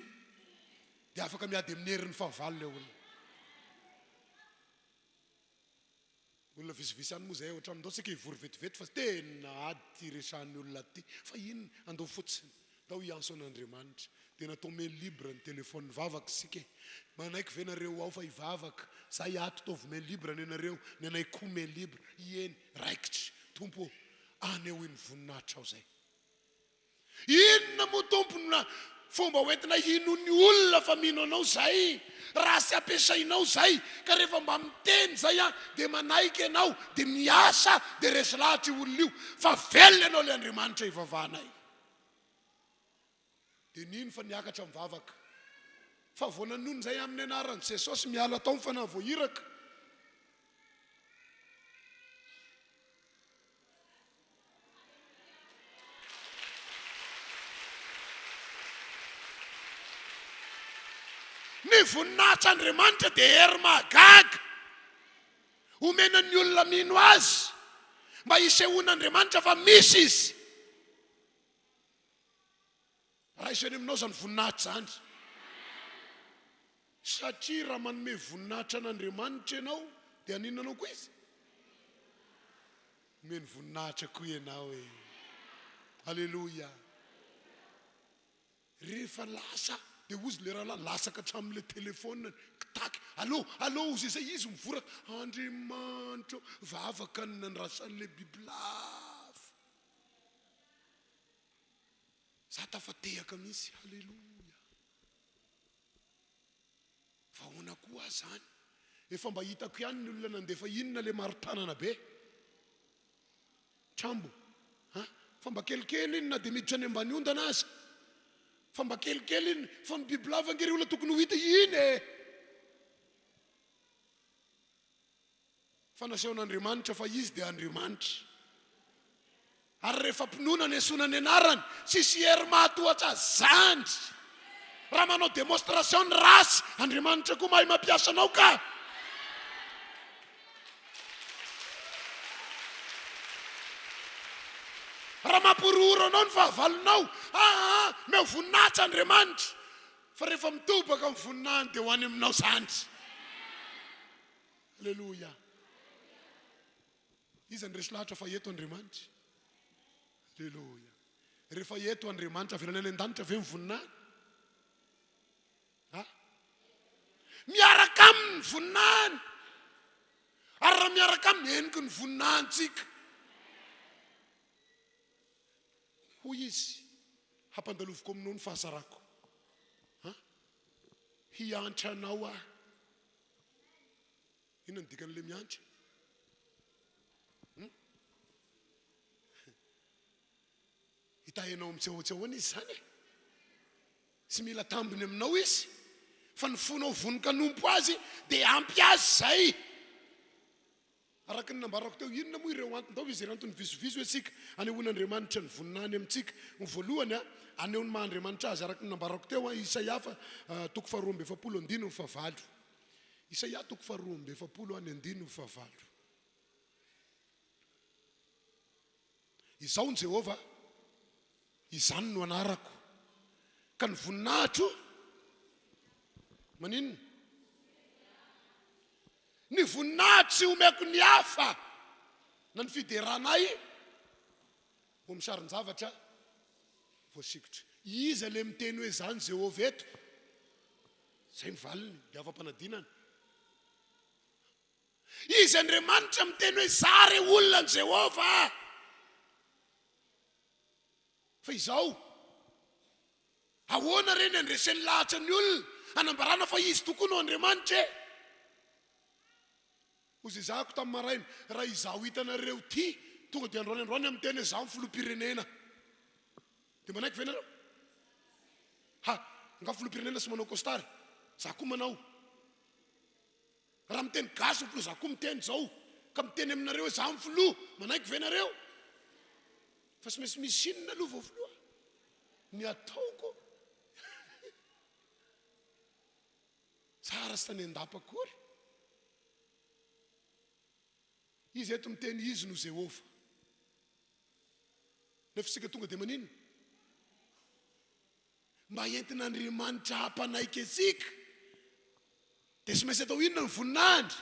dia afaka miady amin'ny herin'ny fahavalo ilay olona. Olona visivisy ihany moa izay ao an-trano. Ndao tsika hivory vetivety fa tena ady ity resahan'ny olona ato ity. Fa inona? Andao fotsiny. Ndao hiantso an'Andriamanitra. Dia natao main libre ny téléphone. Vavaka isika e. Manaiky ve nareo ao fa hivavaka? Zay ato taovy main libre ny anareo, ny anay koa main libre. Ieny, raikitra. Tompo ô, anehoy ny voninahitrao izay. Inona moa Tompo no fomba hoentina hinoan'ny olona fa mino anao zay? Raha tsy ampiasainao zay ka rehefa mba miteny zay aho dia manaiky ianao dia miasa dia resy lahatra io olona io fa velona ianao ilay Andriamanitra ivavahanay. Dia nino fa niakatra mivavaka. Fa vao nanonona izay amin'ny anaran'i Jesosy miala tao ny fanahy voahiraka. Ny voninahitr'Andriamanitra dia hery mahagaga omena ny olona mino Azy mba hisehoan'Andriamanitra fa misy Izy. Raiso eny aminao izany voninahitra izany. Satria raha manome voninahitra an'Andriamanitra ianao, dia haninona anao koa Izy? Omeny voninahitra koa ianao e. Aleloia. Rehefa lasa, dia hozy ilay rahalahy, lasaka hatramin'ilay telefaoniny, kitaky, allo, allo, hozy izay izy mivoraka, Andriamanitra ô, vavaka ny nandrasan'ilay bibilava. Za tafatehaka mihitsy, haleloia. Fa ahoana koa aza zany? Efa mba hitako ihany ny olona nandefa inona le mari-tanana be. Trambo a! Fa mba kelikely iny na dia miditra any ambany ondana aza. Fa mba kelikely iny, fa ny bibilava ange ry olona tokony ho hita iny e! Fa nasehon'Andriamanitra fa Izy dia Andriamanitra. Ary rehefa mpinoana nesoina ny anarany, tsisy hery mahatohatra azy zany. Raha manao démonstration ny ratsy, Andriamanitra koa mahay mampiasa anao ka. Raha mampihorohoro anao ny fahavalonao, aa, meo voninahitra Andriamanitra. Fa rehefa mitobaka ny voninahiny dia ho any aminao zany. Aleloia. Iza no resy lahatra fa eto Andriamanitra? Aleloia. Rehefa eto Andriamanitra, avelany any an-danitra ve ny voninahiny? Ha? Miaraka aminy ny voninahiny. Ary raha miaraka aminy, heniky ny voninahintsika. Hoy izy, hampandaloviko aminao ny fahazarako. Ha? Hiantra anao aho. Inona no dikan'ilay miantra? Hum? Hitahy anao amin'ny tsy ahoa tsy ahoana izy izany e. Tsy mila tambiny aminao izy, fa ny fonao vonon-kanompo azy dia ampy azy izay. Araka ny nambarako teo, inona moa ireo antony? Ndao hijery antony vizovizo isika anehoan'Andriamanitra ny voninahiny amintsika. Ny voalohany, haneho ny maha Andriamanitra Azy, araka ny nambarako teo, Isaia toko faharoa amby efapolo andininy fahavalo. Isaia toko faharoa amby efapolo ny andininy fahavalo. Izaho ny Jehovah, izany no anarako, ka ny voninahitro maninona? Ny voninahitro tsy omeko ny hafa, na ny fiderana ahy ho amin'ny sarin-javatra voasikotra. Iza ilay miteny hoe izany Jehovah eto? Izay ny valiny, dia afa-panadinana. Izy Andriamanitra miteny hoe izaho re olona an'i Jehovah. Fa izao, ahoana re ny handresen'ny lahatra ny olona, hanambarana fa Izy tokoa no Andriamanitra e? Hoy izahako tamin'ny maraina, raha izaho hitanareo ity, tonga dia androany androany aho miteny hoe izaho ny filoham-pirenena. Dia manaiky ve nareo? Ha, angaha filoham-pirenena tsy manao costard? Izaho koa manao. Raha miteny gasy ny filoha, izaho koa miteny izao, ka miteny aminareo hoe izaho ny filoha, manaiky ve nareo? Fa tsy maintsy misy inona aloha vao filoha? Ny ataoko tsara sy tany an-dapa akory. Izy eto miteny izy no Jehovah. Nefa isika tonga dia maninona? Mba entin'Andriamanitra hampanaiky antsika. Dia tsy maintsy atao inona ny voninahiny?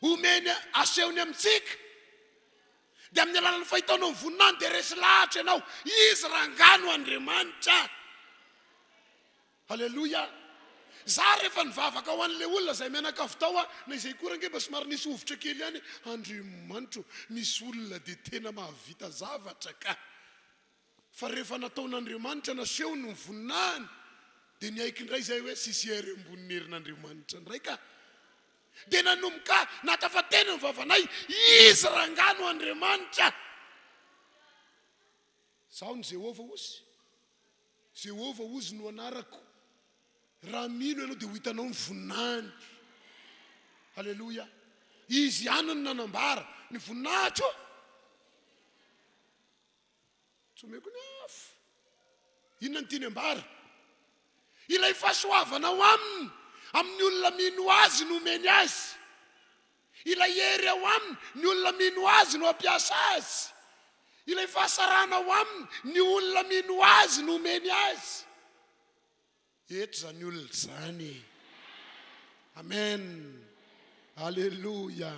Omeny, asehony amintsika. Dia amin'ny alalan'ny fahitanao ny voninahiny dia resy lahatra ianao. Izy rangahy no Andriamanitra. Aleloia. Za rehefa nivavaka ho an'ilay olona izay mianakavy tao aho, na izay koa range mba somary nisy hovitra kely ihany, Andriamanitra o, misy olona dia tena mahavita zavatra ka. Fa rehefa nataon'Andriamanitra nasehony ny voninahiny dia niaiky indray izay hoe sisy hery ambonin'ny herin'Andriamanitra indray ka. Dia nanomboka nahatafatena ny vavanay, Izy rangahy no Andriamanitra. Izaho no Jehovah hozy. Jehovah hozy no anarako. Raha mino ianao dia ho hitanao ny voninahiny. Aleloia. Izy ihany no nanambara ny voninahitro. Tsy omeko ny hafa. Inona no tiany ambara? Ilay fahasoavana ao aminy, amin'ny olona mino azy no omeny azy. Ilay hery ao aminy, ny olona mino azy no hampiasa azy. Ilay fahasarana ao aminy, ny olona mino azy no omeny azy. Eto izany olona izany e. Amen. Aleloia.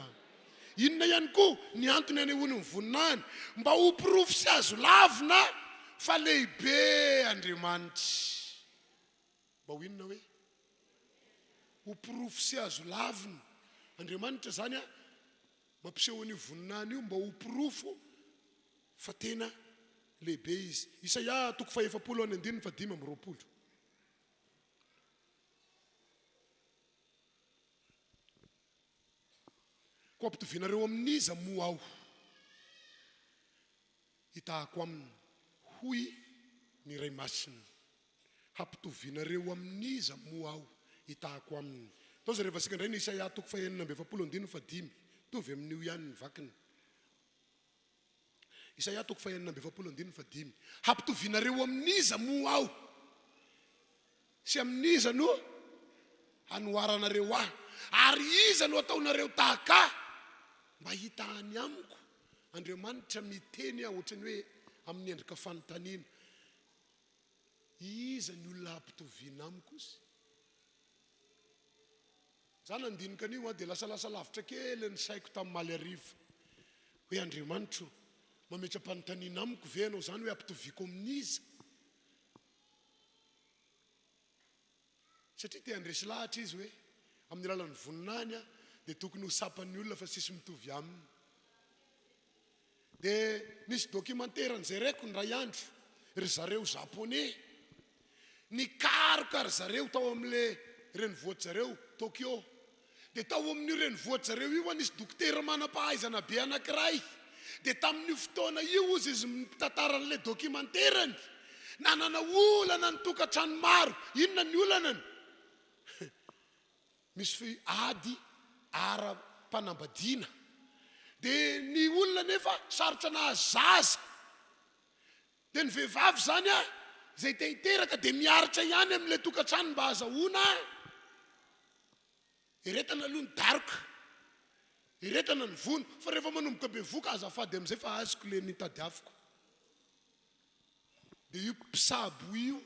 Inona ihany koa ny antony anehoany ny voninahiny? Mba ho porofo sy azo lavina fa lehibe Andriamanitra. Mba ho inona hoe? Ho porofo sy azo lavina. Andriamanitra izany a, mampiseho an'io voninahiny io mba ho porofo fa tena lehibe izy. Isaia toko fahefapolo any andininy fahadimy amby 20. Koa ampitovianareo amin'iza moa aho? Hitahako aminy, hoy ny Iray Masina. Hampitovianareo amin'iza moa aho? Hitahako aminy. Atao izay rehefa isika indray ny Isaia toko fahenina amby 40 andininy fahadimy. Mitovy amin'io ihany ny vakiny. Isaia toko fahenina amby 40 andininy fahadimy. Hampitovianareo amin'iza moa aho? Sy amin'iza no hanoharanareo ahy? Ary iza no ataonareo tahaka ahy mba hitahany amiko? Andriamanitra miteny ohatran'ny hoe amin'ny endrika fanontaniana. Iza ny olona hampitoviana amiko izy? Za nandinika an'io an, dia lasalasa lavitra kely ny saiko tamin'ny maly hariva. Hoe Andriamanitro, mametra-panontaniana amiko ve ianao izany hoe hampitoviako amin'iza? Satria te handresy lahatra izy hoe amin'ny alalan'ny voninahiny aho dia tokony ho tsapan'ny olona fa tsisy mitovy aminy. Dia nisy documentaire nojereko indray andro, ry zareo japonais, nikaroka ry zareo tao amin'ilay renivohitry zareo, Tokyo. Dia tao amin'io renivohitry zareo io nisy dokotera manam-pahaizana be anankiray. Dia tamin'io fotoana io hozy izy mitantara an'ilay documentaire-ny, nanana olana ny tokantrano maro. Inona ny olanany? Misy ady ara-panambadiana. Dia ny olona anefa sarotra nahazo zaza. Dia ny vehivavy izany izay te hiteraka dia miaritra ihany amin'ilay tokantrano mba hahazahoana eretana aloha ny daroka, eretana ny vono. Fa rehefa manomboka bevoka azafady amin'izay fa azoko ilay nitadiaviko. Dia io mpisabo io,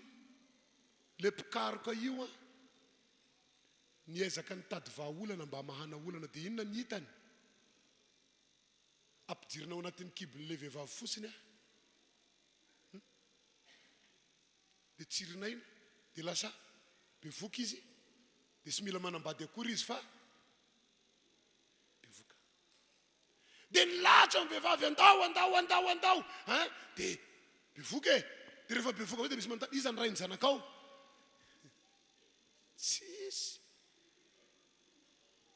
ilay mpikaroka io an, Niezaka nitady vahaolana mba hamahana olana dia inona ny hitany? Ampidirina ao anatin'ny kibon'ilay vehivavy fotsiny aho. Hum. Dia tsirinaina, dia lasa bevoka izy, dia tsy mila manambady akory izy fa bevoka. Dia nilahatra ny vehivavy andao, andao, andao, andao, hein? Dia bevoka e. Dia rehefa bevoka avy eo dia misy manontany, iza ny rain'ny zanakao? Tsisy.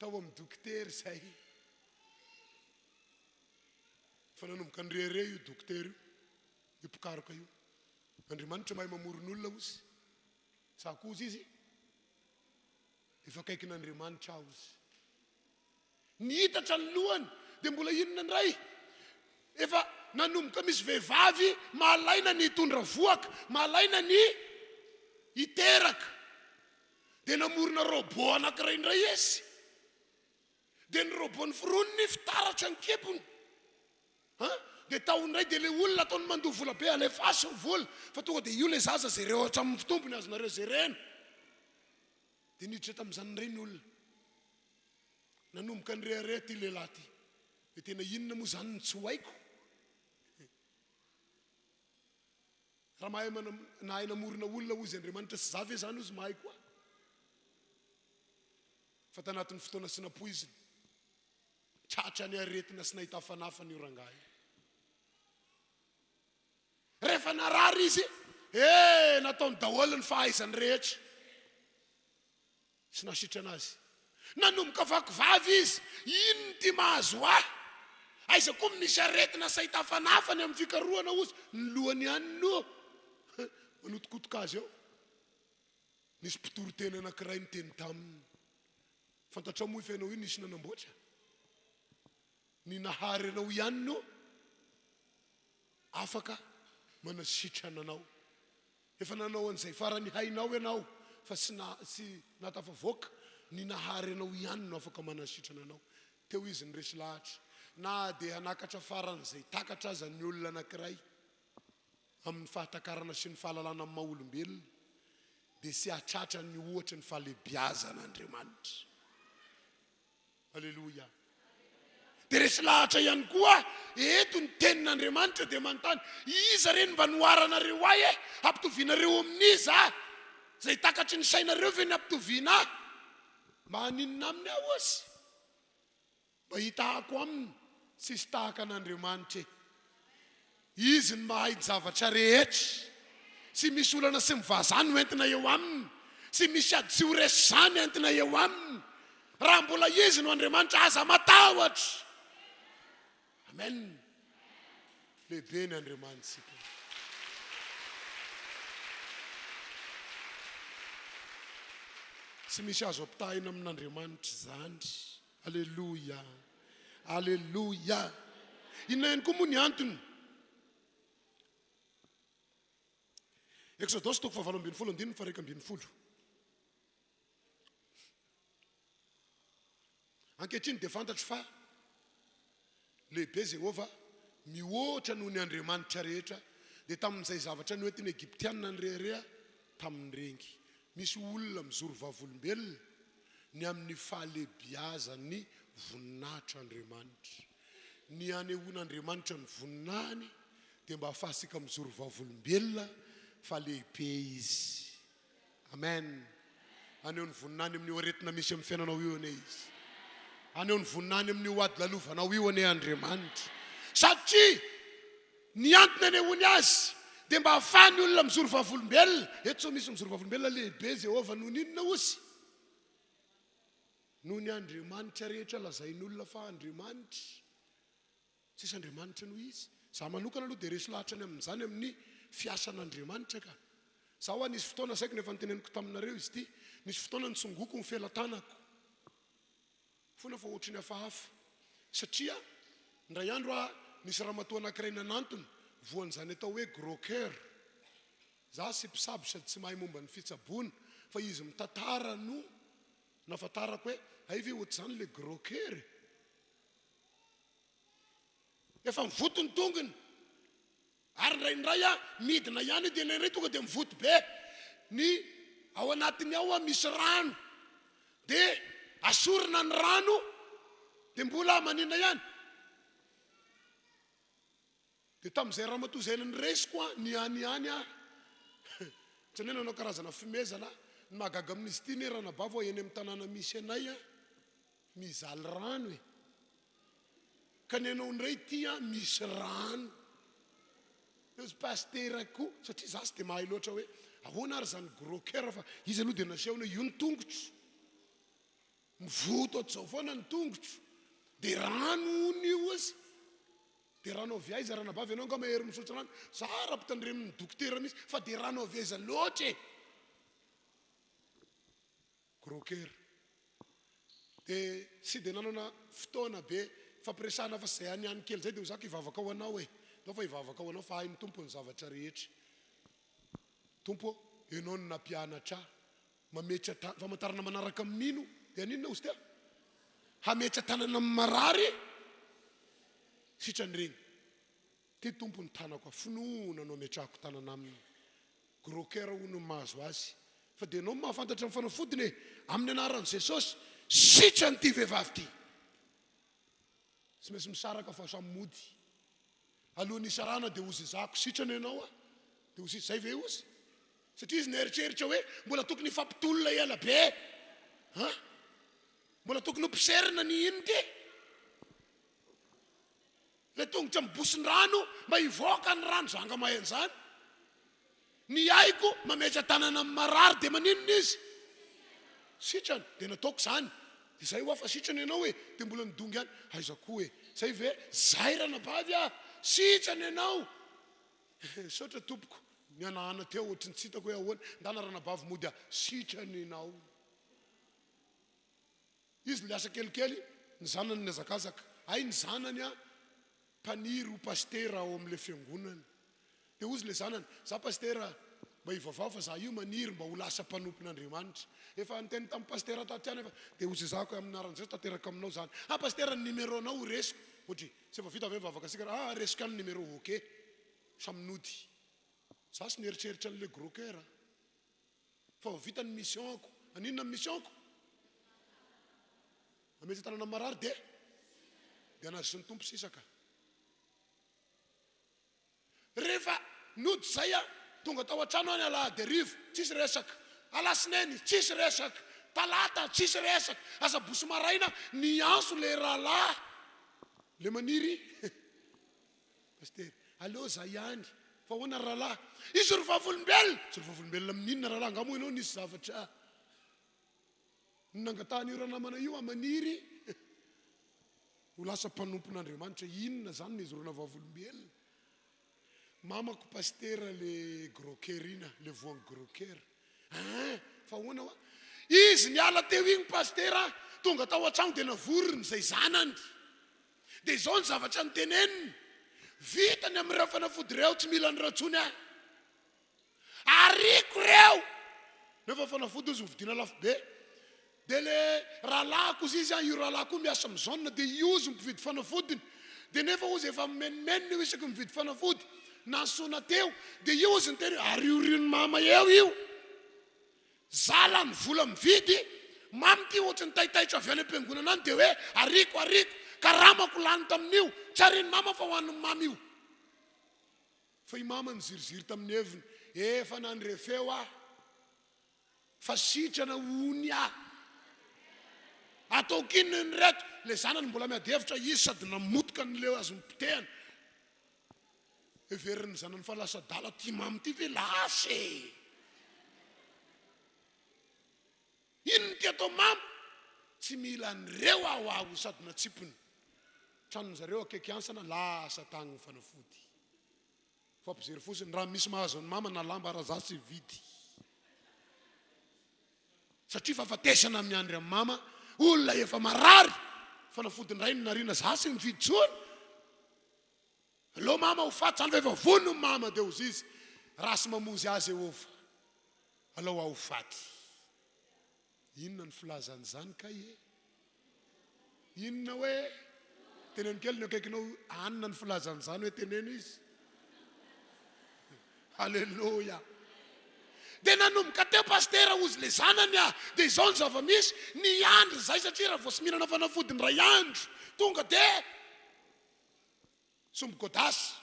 Tao amin'ny dokotera izay. Efa nanomboka nirehareha io dokotera io, io mpikaroka io. Andriamanitra mahay mamorona olona hozy. Za koa hozy izy, efa akaikin'Andriamanitra aho hozy. Nihitatra ny lohany, dia mbola inona indray? Efa. nanomboka misy vehivavy malaina ny hitondra vohoka, malaina ny hiteraka. Dia namorona robot anankiray indray izy. Dia ny robot noforoniny fitaratra ny kibony. An! Dia tao indray dia ilay olona ataony mandoa vola be, alefaso ny vola fa tonga dia io ilay zaza jereo hatramin'ny fitombony azonareo jerena. Dia niditra tamin'izany indray ny olona. Nanomboka nirehareha ity lehilahy ity. Dia tena inona moa izany no tsy ho haiko? Raha mahay nahay namorona olona hozy Andriamanitra sy za ve izany hozy mahay koa? Fa tanatin'ny fotoana sy nampoizina, tratra ny aretina sy nahita hafanafana io rangahy io. Rehefa narary izy, eh, nataony daholo ny fahaizany rehetra. Tsy nahasitrana azy. Nanomboka vaky vava izy, inona ity mahazo ahy? Aiza koa misy aretina sahita hafanafana amin'ny fikarohana hozy, ny lohany ihany no manotokotoka azy eo. Nisy mpitory teny anankiray niteny taminy, Fantatrao moa fa ianao io nisy nanamboatra? Ny Nahary anao ihany no afaka manasitrana anao. Efa nanao an'izay farany hainao ianao fa tsy na, tsy nahatafavoaka, ny Nahary anao ihany no afaka manasitrana anao. Teo izy niresy lahatra. Na dia hanakatra faran'izay takatra aza ny olona anankiray amin'ny fahatakarana sy ny fahalalana amin'ny maha olombelona, dia tsy hahatratra ny ohatry ny fahalehibiazan'Andriamanitra. Aleloia. Dia resy lahatra ihany koa eto ny tenin'Andriamanitra dia manontany, iza re no mba noharanareo ahy e? Hampitovianareo amin'iza aho? Izay takatry ny sainareo ve ny hampitoviana ahy? Mba haninona aminy aho ozy? Mba hitahako aminy, tsisy tahaka an'Andriamanitra e. Izy no mahay ny zavatra rehetra. Tsy misy olana sy ny vazaha no entina eo aminy. Tsy misy ady tsy ho resy izany entina eo aminy. Raha mbola Izy no Andriamanitra, aza matahotra. Amen. Lehibe ny Andriamanitsika. Tsy misy azo ampitahaina amin'Andriamanitra izany. Aleloia! Aleloia! Inona ihany koa moa ny antony? Eksodosy toko fahavalo ambin'ny folo andininy faha-iraika ambin'ny folo. Ankehitriny dia fantatro fa lehibe Jehovah, mihoatra noho ny andriamanitra rehetra, dia tamin'izay zavatra noentin'ny Egyptiana nirehareha tamin'ireny. Misy olona mijoro vavolombelona ny amin'ny fahalehibiazan'ny voninahitr'Andriamanitra. Ny hanehoan'Andriamanitra ny voninahiny dia mba hahafahantsika mijoro vavolombelona fa lehibe Izy. Amen. Haneho ny voninahiny amin'io aretina misy amin'ny fiainanao io anie Izy. Haneho ny voninahiny amin'io ady lalovanao io anie Andriamanitra. Satria ny antony anehoany azy dia mba hahafahan'ny olona mijoro vavolombelona. Eto izao misy mijoro vavolombelona lehibe Jehovah noho ny inona ozy? Noho ny andriamanitra rehetra lazain'olona fa andriamanitra. Tsisy Andriamanitra noho Izy. Za manokana aloha dia resy lahatra ny amin'izany amin'ny fiasan'Andriamanitra ka. Za hoa nisy fotoana saiko ny efa noteneniko taminareo izy ity, nisy fotoana nitsongoko ny felatanako. Fona fa ohatry ny hafahafa. Satria indray andro aho nisy ramatoa anankiray nanantona, voan'izany atao hoe gros coeur. Za sy mpisabo sady tsy mahay momba ny fitsaboana fa izy mitantara no nahafantarako hoe hay ve ohatr'izany le gros coeur e. Efa mivoto ny tongony. Ary indraindray aho midina ihany io dia indraindray tonga dia mivoto be. Ny ao anatiny ao misy rano. Dia asorina ny rano dia mbola maninona ihany. Dia tamin'izay ramatoa izay niresiko an, nihanihany aho. Ohatran'ny hoe nanao karazana fimezana aho. Ny mahagaga amin'izy ity anie ranabavy hoa eny amin'ny tanàna misy anay an, mizaly rano e. Ka ny anao indray ity an, misy rano. Eo izy pasitera koa, satria za tsy dia mahay loatra hoe ahoana ary izany gros coeur fa izy aloha dia nasehony hoe io ny tongotro. Mivoto ohatr'izao foana ny tongotro. Dia rano hono io ozy. Dia rano avy aiza ranabavy ianao angaha mahery misotro rano? Za raha ampitandremin'ny dokotera mihitsy fa dia rano avy aiza loatra e. Gros coeur. Dia tsy dia nanana fotoana be fampiresahana fa izay any ihany kely izay dia ho zaka hivavaka ho anao e. Ndao fa hivavaka ho anao fa hain'ny Tompo ny zavatra rehetra. Tompo ô, Ianao no nampianatra ahy mametra ta, famantarana manaraka amin'ny mino dia haninona ozy teo? Hametra tanana amin'ny marary sitrany ireny. Ty Tompo ny tanako a, finoana no ametrahako tanana aminy. Gros coeur hono no mahazo azy. Fa dia ianao no mahafantatra ny fanafodiny e! Amin'ny anaran'i Jesosy, sitrany ity vehivavy ity. Tsy maintsy misaraka fa samy mody. Alohan'ny hisarahana dia hozy ezahako sitrana ianao a! Dia hozy izy, zay ve hozy? Satria izy nieritreritra hoe mbola tokony hifampitolona ela be. An? Mbola tokony ho mpiserina ny inona ity? Ilay tongotra mibosin-drano mba hivoaka ny rano, za nga mahay an'izany? Ny aiko mametra tanana amin'ny marary dia maninona izy? Sitrana. Dia nataoko izany. Dia izay hoa fa sitrana ianao e. Dia mbola nidongy ihany. Aiza koa e. Zay ve? Zay ranabavy ah! Sitrana ianao. Misaotra tompoko. Nihanahana teo ohatry ny tsy hitako hoe ahoana. Ndana ranabavy mody ah. Sitrana ianao. Izy niasa kelikely, ny zanany nihazakazaka. Hay ny zanany an, mpaniry ho pasitera ao amin'ilay fiangonana. Dia hozy ilay zanany, Za pasitera mba hivavaho fa za io maniry mba ho lasa mpanompon'Andriamanitra. Efa niteny tamin'ny pasitera taty ihany aho fa dia hozezahako amin'ny anaran'i Jesosy tanteraka aminao izany. Ah pasitera ny numéro-nao ho resiko. Ohatry, tsy efa vita ve ny vavaka antsika? Ah resiko ihany ny numéro, ok. Samy nody. Za tsy nieritreritra an'ilay gros coeur an. Fa vao vita ny mission-ko. Haninona ny mission-ko? Hametra tanana amin'ny marary dia dia anazy sy ny Tompo sisa ka. Rehefa nody izay aho, tonga tao an-trano aho ny alahady hariva, tsisy resaka. Alatsinainy, tsisy resaka. Talata, tsisy resaka. Asabotsy maraina, niantso ilay rahalahy, ilay maniry. Pasitera, aleo za ihany. Fa ahoana ry rahalahy? Izy ry vavolombelona! Izy ry vavolombelona amin'ny inona rahalahy? Angaha moa ianao nisy zavatra nangatahan'io ranamana io aho maniry ho lasa mpanompon'Andriamanitra. Inona izany ny hijoroana vavolombelona? Mamako pasitera le gros coeur iny ah, le voan'ny gros coeur. Hein, fa ahoana hoa? Izy niala teo iny pasitera, tonga tao an-trano dia navoriny izay zanany. Dia izao ny zavatra noteneniny, Vita ny amin'ireo fanafody ireo, tsy mila an'ireo intsony aho. Ariako ireo! Nefa fanafody ozy hovidiana lafo be. Dia le rahalahiko ozy izy an, io rahalahiko io miasa amin'ny zone, dia io ozy mpividy fanafodiny. Dia nefa ozy efa mimenomenona io isaky ny mividy fanafody. Nantsoina teo, dia io ozy niteny hoe ariorion'i mama eo io. Za lany vola mividy mamy ty ohatry ny taitaitra avy any am-piangonana any dia hoe ariako ariako, karamako lany tamin'io, tsy arian'i mama fa ho an'i mamy io. Fa i mama niziriziry tamin'ny heviny, efa nandre feo aho fa sitrana hono aho. Ataoko inona ireto? Ilay zanany mbola miady hevitra izy sady namotika an'ilay azo nopotehana. Heverin'ny zanany fa lasa adala ty mamy ty ve lasa e! Inona ty atao mamy? Tsy mila an'ireo aho aho sady natsipiny. Tranony zareo akaiky ansana lasa tagny ny fanafody. Fampijery fotsiny raha misy mahazo an'i mama na lamba ara za tsy hividy. Satria fahafatesana miandry an'i mama, olona efa marary, fanafodin-drainy nariana za tsy mividy tsony. Aleo mama ho faty zany fa efa vono ny mama dia hozy izy raha sy mamonjy azy Eova alao aho ho faty. Inona ny filazana izany kay e? Inona hoe? Teneno kely ny akaikinao anona ny filazana izany hoe teneno izy. Aleloia. Dia nanomboka teo pasitera hozy le zanany ah, dia izao ny zava-misy, niandry izay satria raha vao tsy mihinana fanafody indray andro tonga dia Sombo Godas.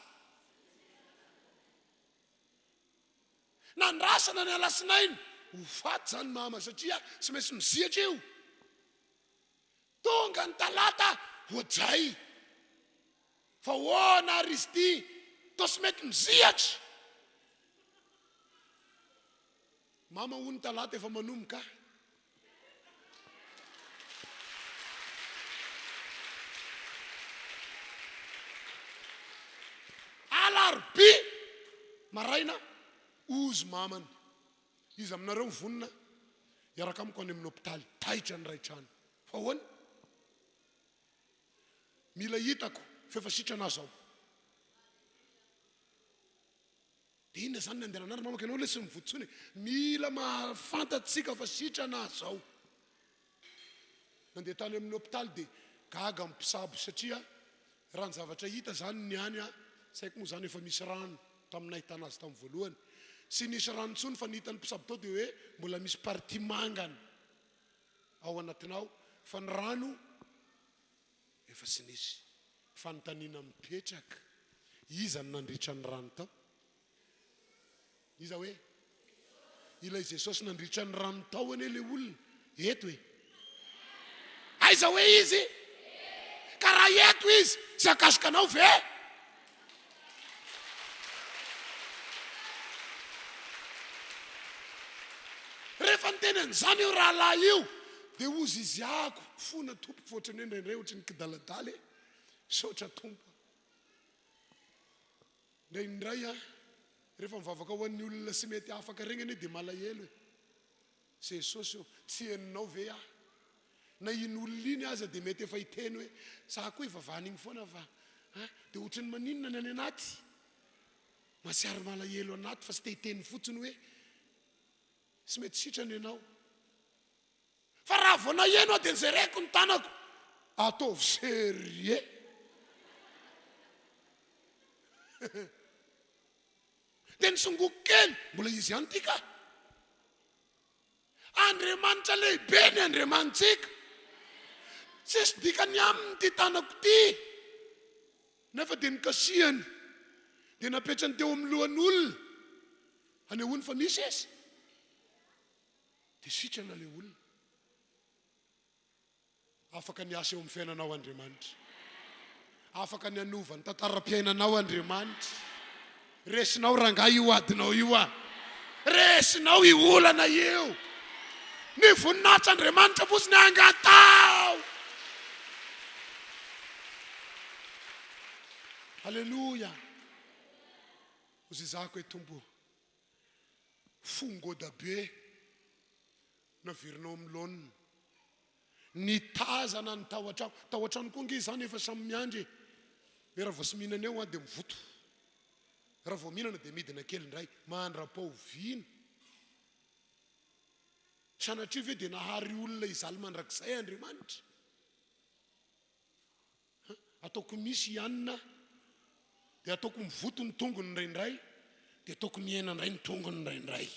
Nandrasana ny alasinainy. Ho faty zany mama satria tsy maintsy mizihatra io. Tonga ny talata, oadray. Fa hoana ary izy ity toa tsy mety mizihatra. Mama hono talata efa manomboka. Alarobia maraina ozy mamany. Iza aminareo vonona hiaraka amiko any amin'ny hopitaly? Taitra ny ray trano. Fa ahoana? Mila hitako fa efa sitrana aho zao. Dia inona izany ny andehanana any mamako ianao lesy mivoto intsony e. Mila mahafantatsika fa sitrana aho zao. Nandeha tany amin'ny hopitaly dia gaga ny mpisabo satria raha ny zavatra hita izany ny any an, tsy haiko moa izany efa misy rano tamin'ny nahitana azy tamin'ny voalohany. Tsy nisy rano intsony fa ny hitan'ny mpisabo tao dia hoe mbola misy partie mangana ao anatinao fa ny rano efa tsy nisy. Fanontaniana mipetraka, iza no nandritra ny rano tao? Iza hoe? Ilay Jesosy nandritra ny rano tao anie ilay olona eto e. Aiza hoe izy? Ka raha eto izy, tsy hakasoka anao ve? Rehefa niteny an'izany io rahalahy io, dia hozy izy ako, fona tompoko fa ohatran'ny hoe indraindray ohatran'ny kidaladala e. Misaotra Tompo a. Indraindray aho, rehefa mivavaka ho an'ny olona tsy mety afaka regny anie dia malahelo e. Jesosy ô, tsy henonao ve aho? Na iny olona iny aza dia mety efa hiteny hoe, za koa ivavahana iny foana fa an, dia ohatran'ny maninona ny any anaty? Mahatsiaro malahelo anaty fa tsy te hiteny fotsiny hoe tsy mety sitrana ianao. Fa raha vao naheno aho dia nojereko ny tanako. Ataovy sérieux. Dia nisongoko kely, mbola izy ihany ity ka. Andriamanitra lehibe ny Andriamanitsika. Tsisy dikany aminy ity tanako ity. Nefa dia nokasihany, dia napetrany teo amin'ny lohan'olona, hanehoany fa misy izy. Dia sitrana ilay olona. Afaka ny hiasa eo amin'ny fiainanao Andriamanitra. Afaka ny hanova ny tantaram-piainanao Andriamanitra. Resinao rangahy io adinao io ah. Resinao io olana io. Ny voninahitr'Andriamanitra fotsiny angataho. Aleloia. Hozizako e Tompo. Fo ngoda be naverinao amin'ny laoniny. Nitazana ny tao an-trano. Tao an-trano koa ange izany efa samy miandry e. Hoe raha vao tsy mihinana eo an dia mivoto. Raha vao mihinana dia midina kely indray. Mandra-pahoviana. Sanatria ve dia nahary olona hizaly mandrakizay Andriamanitra? Ataoko misy i Anna, dia ataoko mivoto ny tongony indraindray, dia ataoko mihena indray ny tongony indraindray.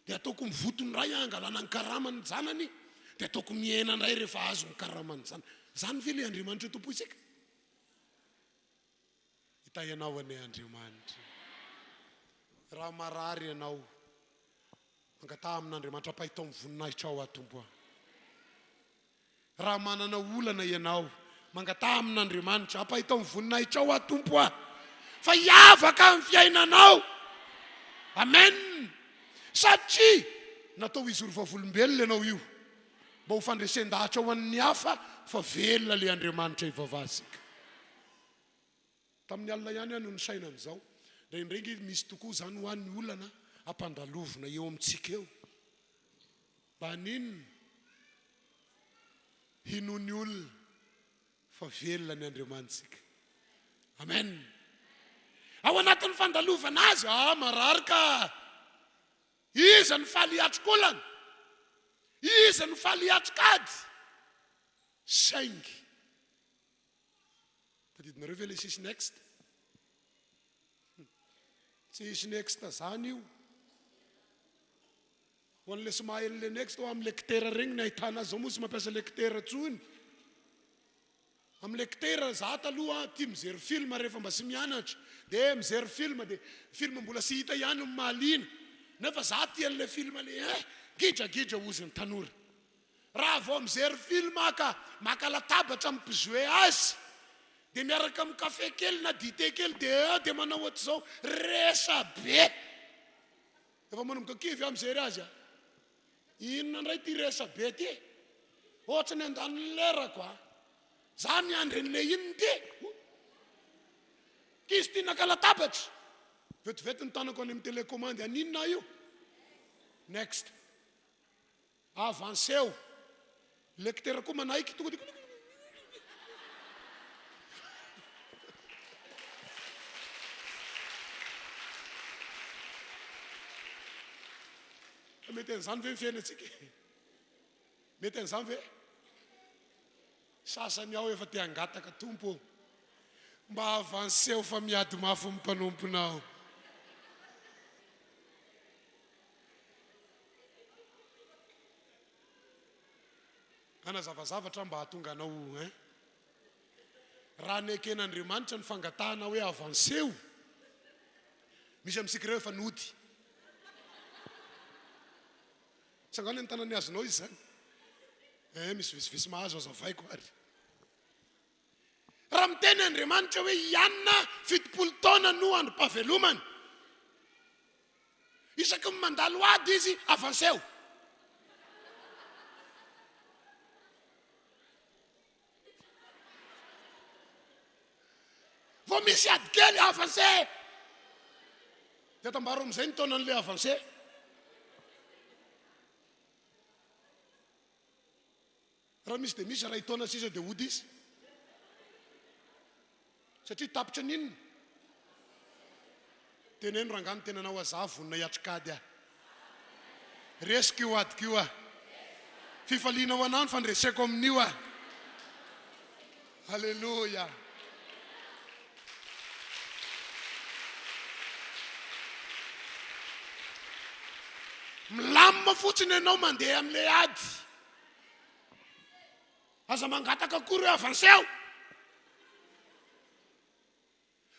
Dia ataoko mivoto indray hangalana ny karaman'ny zanany, dia ataoko mihena indray rehefa azo ny karaman'ny zanany. Izany ve ilay Andriamanitra tompointsika? Hitahy anao anie Andriamanitra. Raha marary ianao, mangataha amin'Andriamanitra ampahitao ny voninahitrao aho Tompo a. Raha manana olana ianao, mangataha amin'Andriamanitra, ampahitao ny voninahitrao aho Tompo a, fa hiavaka ny fiainanao. Amen. Satria natao hijoro vavolombelona ianao io, mba ho fandresen-dahatra ho an'ny hafa fa velona ilay Andriamanitra ivavahantsika. Tamin'ny alina ihany aho no nisaina an'izao. Indraindray ange misy tokoa izany hoa ny olana ampandalovina eo amintsika eo. Mba haninona? Hinoan'ny olona fa velona ny Andriamanitsika. Amen. Ao anatin'ny fandalovana azy, ah marary ka. Iza no faly hiatrik'olana? Iza no faly hiatrik'ady? Saingy Tadidinareo ve ilay sisy next? Tsy hisy next zany io. Ho an'ilay tsy mahay an'ilay next, ho amin'ny lecteur regny ny ahitana azy, zao moa tsy mampiasa lecteur tsony. Amin'ny lecteur, za taloha tia mijery film rehefa mba tsy mianatra, dia mijery film dia film mbola tsy hita ihany no mahaliana, nefa za tia an'ilay film le eh gidragidra hozy ny tanora. Raha vao mijery film aho ka maka latabatra mi-jouer azy dia miaraka amin'ny café kely na dite kely dia dia manao ohatr'izao resa-be. Efa manomboka kivy aho mijery azy a. Inona indray ity resa-be ity? Ohatry ny handany ny lerako a. Za miandry an'ilay inona ity? Ankizy ity naka latabatra. Vetivety ny tanako any amin'ny télécommande haninona aho io? Next. Avanceo. Lecteur koa manaiky tonga dia Mety an'izany ve ny fiainantsika e? Mety an'izany ve? Sasany ao efa te hangataka, Tompo ô, mba avanceo fa miady mafy ny mpanomponao. Hanazava zavatra mba hahatonga anao ho hein. Raha neken'Andriamanitra ny fangatahana hoe avanceo, misy amintsika ireo efa nody. Tsangano ny tanany azonao izy izany. Eh, misy visivisy mahazo azavaiko ary. Raha miteny Andriamanitra hoe i Anna 70 taona no androm-pahavelomany. Isaky ny mandalo ady izy, avanceo. Vao misy ady kely, avancé. Dia atambaro amin'izay ny taonan'ilay avancé. Raha misy dia misy, iray taona sisa dia hody izy. Satria tapitra ny inona? Teneno rangahy ny tenanao ah, za vonona hiatrik'ady ah. Resiko io adiko io ah. Fifaliana ho anah ny fandreseko amin'io ah. Aleloia. Milamina fotsiny ianao mandeha amin'ilay ady. Aza mangataka akory hoe avanceo.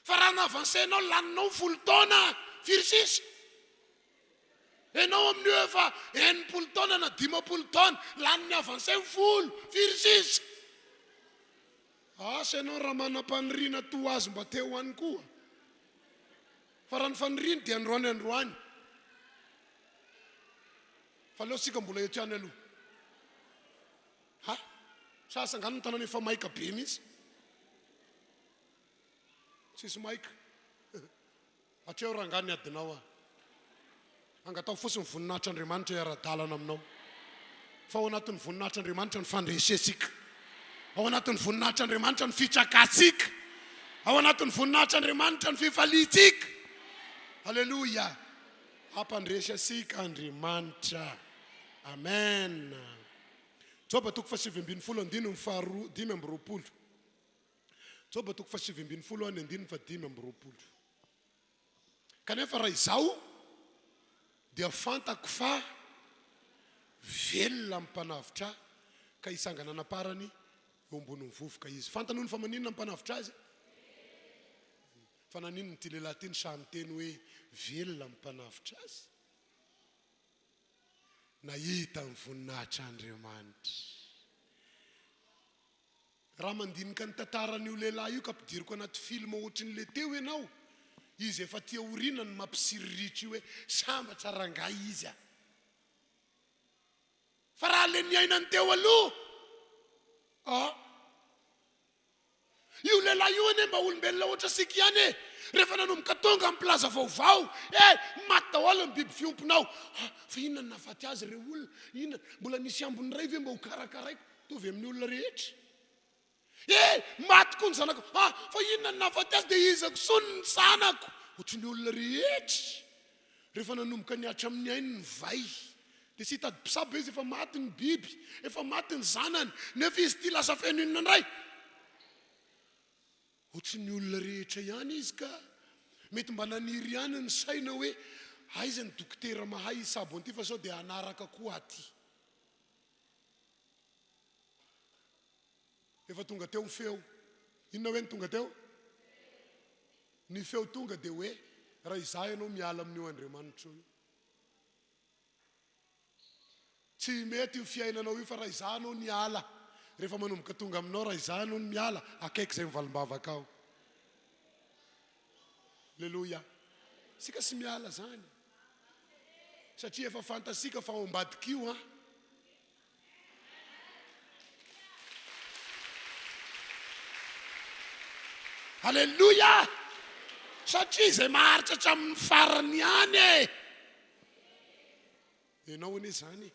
Fa raha n'avancenao laninao folo taona firy sisa? Enao amin'io efa 60 taona na 50 taona lanin'ny avancé folo firy sisa? Asa ianao raha manam-paniriana toa azy mba te ho any koa. Fa raha ny faniriany dia androany androany. Fa aleo tsika mbola eto ihany aloha. Ha? Sa asangano ny tanana efa maika be mihitsy. Tsisy maika. Hatreo rangahy ny adinao ah. Angataho fotsiny voninahitr'Andriamanitra hiara-dalana aminao. Fa ao anatin'ny voninahitr'Andriamanitra ny fandresentsika. Ao anatin'ny voninahitr'Andriamanitra ny fitsakantsika. Ao anatin'ny voninahitr'Andriamanitra ny fifaliantsika. Aleloia. Hampandresy antsika Andriamanitra. Amen. Joba toko fahasivy ambinifolo andininy faharoa 25. Joba toko fahasivy ambinifolo any andininy faha-25. Kanefa raha izaho dia fantako fa velona ny mpanavotra ahy ka hitsangana anamparany eo ambonin'ny vovoka izy. Fantany hono fa maninona ny mpanavotra azy? Fa naninona ity lehilahy ity no sahy niteny hoe velona ny mpanavotra azy? Nahita ny voninahitr'Andriamanitra. Raha mandinika ny tantaran'io lehilahy io ka ampidiriko anaty film ohatrin'le teo ianao, izy efa aty aoriana no mampitsiriritra io hoe sambatra rangahy izy a! Fa raha le niainany teo aloha a! Io lehilahy io anie mba olombelona ohatr'asika ihany e! Rehefa nanomboka tonga ny mpilaza vaovao, eh! Maty daholo ny biby fiompinao! Ah! Fa inona no nahafaty azy ireo olona? Inona? Mbola nisy ambiny iray ve mba ho karakaraiko? Mitovy amin'ny olona rehetra. Eh! Maty koa ny zanako. Ah! Fa inona no nahafaty azy? Dia iza koa ny zanako? Ohatry ny olona rehetra. Rehefa nanomboka nihatra amin'ny ainy ny vay, dia tsy hitady mpisabo izy, efa maty ny biby, efa maty ny zanany, nefa izy ity lasa feno inona indray? Ohatry ny olona rehetra ihany izy ka. Mety mba naniry ihany ny saina hoe aiza ny dokotera mahay hisabo an'ity fa sao dia hanaraka koa aty. Efa tonga teo ny feo. Inona hoe ny tonga teo? Ny feo tonga dia hoe, raha izaho ianao miala amin'io Andriamanitra io. Tsy mety io fiainanao io fa raha izaho ianao niala, rehefa manomboka tonga aminao raha izaho ianao no miala, akaiky izay mivalim-bavaka aho. Aleloia. Isika tsy miala izany. Satria efa fantasika fa ao ambadik'io an. Aleloia! Satria izay maharitra hatramin'ny farany ihany e. Ianao anie izany e.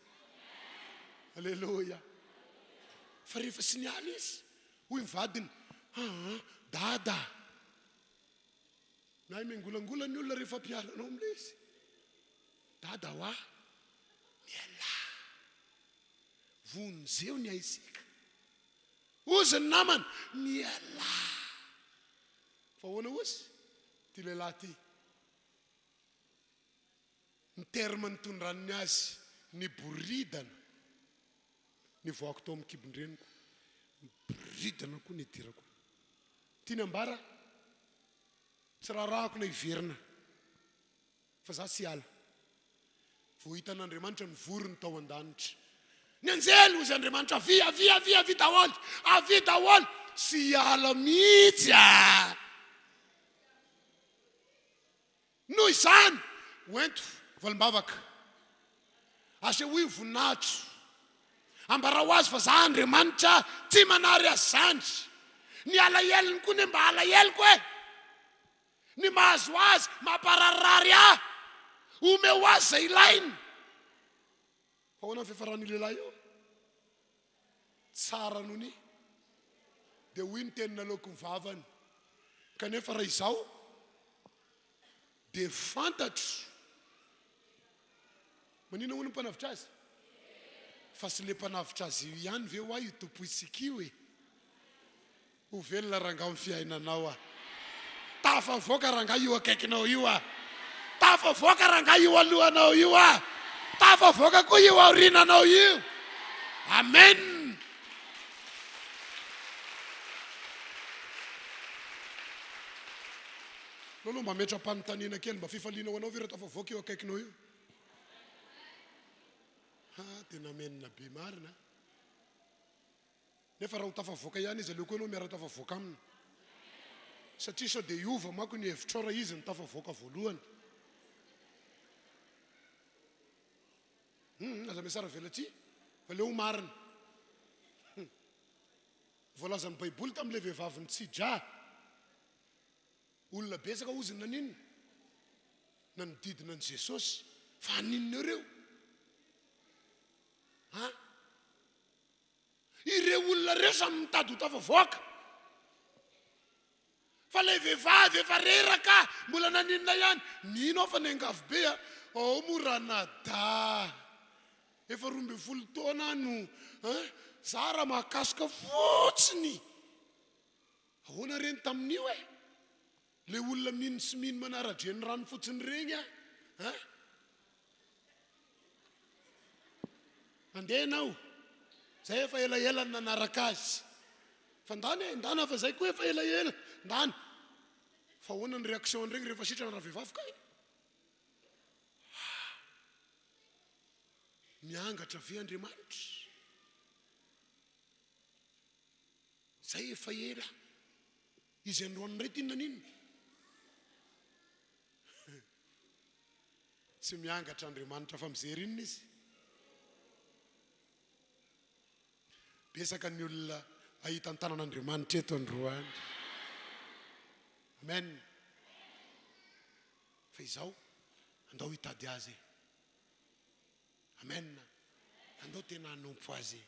Aleloia. Fa rehefa tsy niala izy, hoy ny vadiny, aa, dada. Nahay miangolangola ny olona rehefa ampiala anao amin'ilay izy. Dada hoa. Vonjeo ny aintsika. Hozy ny namany, Mialà! Fa ahoana hozy ity lehilahy ity? Ny terme nitondran'ny azy, niboridana. Nivoahako tao amin'ny kibon-dreniko, niboridana koa nidirako any. Tiany ambara, tsy raharahako na hiverina. Fa za tsy hiala. Vao hitan'Andriamanitra ny vorony tao an-danitra. Ny anjely, hozy Andriamanitra, avia, avia, avia, avia daholo, avia daholo. Tsy hiala mihitsy ah! Noho izany, hoento valim-bavaka. Asehoy ny voninahitro. Ambarao azy fa za Andriamanitra tsy manary azy zandry. Ny alahelony koa ne mba alaheloko e! Ny mahazo azy mampararirary ahy. Omeo azy izay ilainy. Fa ahoana ny fiafaran'io lehilahy io? Tsara noho ny. Dia hoy ny teny naloaky ny vavany, Kanefa raha izaho dia fantatro. Maninona hono ny mpanavotra azy? Fa tsy le mpanavotra azy io ihany ve hoa io tompointsika io e? Ho velona rangaha ny fiainanao a! Tafavoaka rangaha io akaikinao io a! Tafavoaka rangaha io alohanao io a! Tafavoaka koa io aoriananao io! Amen! Aleo aloha mba hametra-panontaniana kely, mba fifaliana ho anao ve raha tafavoaka io akaikinao io? Ha, tena amen be marina a! Nefa raha ho tafavoaka ihany izy aleo koa ianao miara-tafavoaka aminy. Satria sao dia hiova manko ny hevitrao raha izy no tafavoaka voalohany. Hum, aza miasara velatsihy fa aleo ho marina. Hum. Voalazan'ny Baiboly tamin'ilay vehivavy nitsidra. Olona betsaka hozy ny naninona? Nanodidina an'i Jesosy. Fa haninona eo ireo? Ha? Ireo olona ireo samy mitady ho tafavoaka. Fa ilay vehivavy efa reraka mbola naninona ihany. Mino aho fa niangavy be a. Ao moa ranadahy. Efa 12 taona aho no hein, za raha mahakasoka fotsiny. Ahoana re ny tamin'io e? Le olona mino sy mino manara-drenirano fotsiny ireny a! Hein? Andeha ianao. Zay efa elaela no nanaraka azy. Fa ndana e, ndana fa zay koa efa elaela. Ndana. Fa ahoana ny réaction an'ireny rehefa sitrana ravehivavy kay? Ah! Miangatra ve Andriamanitra? Zay efa ela. Izy androany indray ty naninona? Tsy miangatra Andriamanitra fa mijery inona izy? Betsaka ny olona ahita ny tanan'Andriamanitra eto androany. Amen. Fa izao, andao hitady azy e. Amen. Andao tena hanompo Azy e.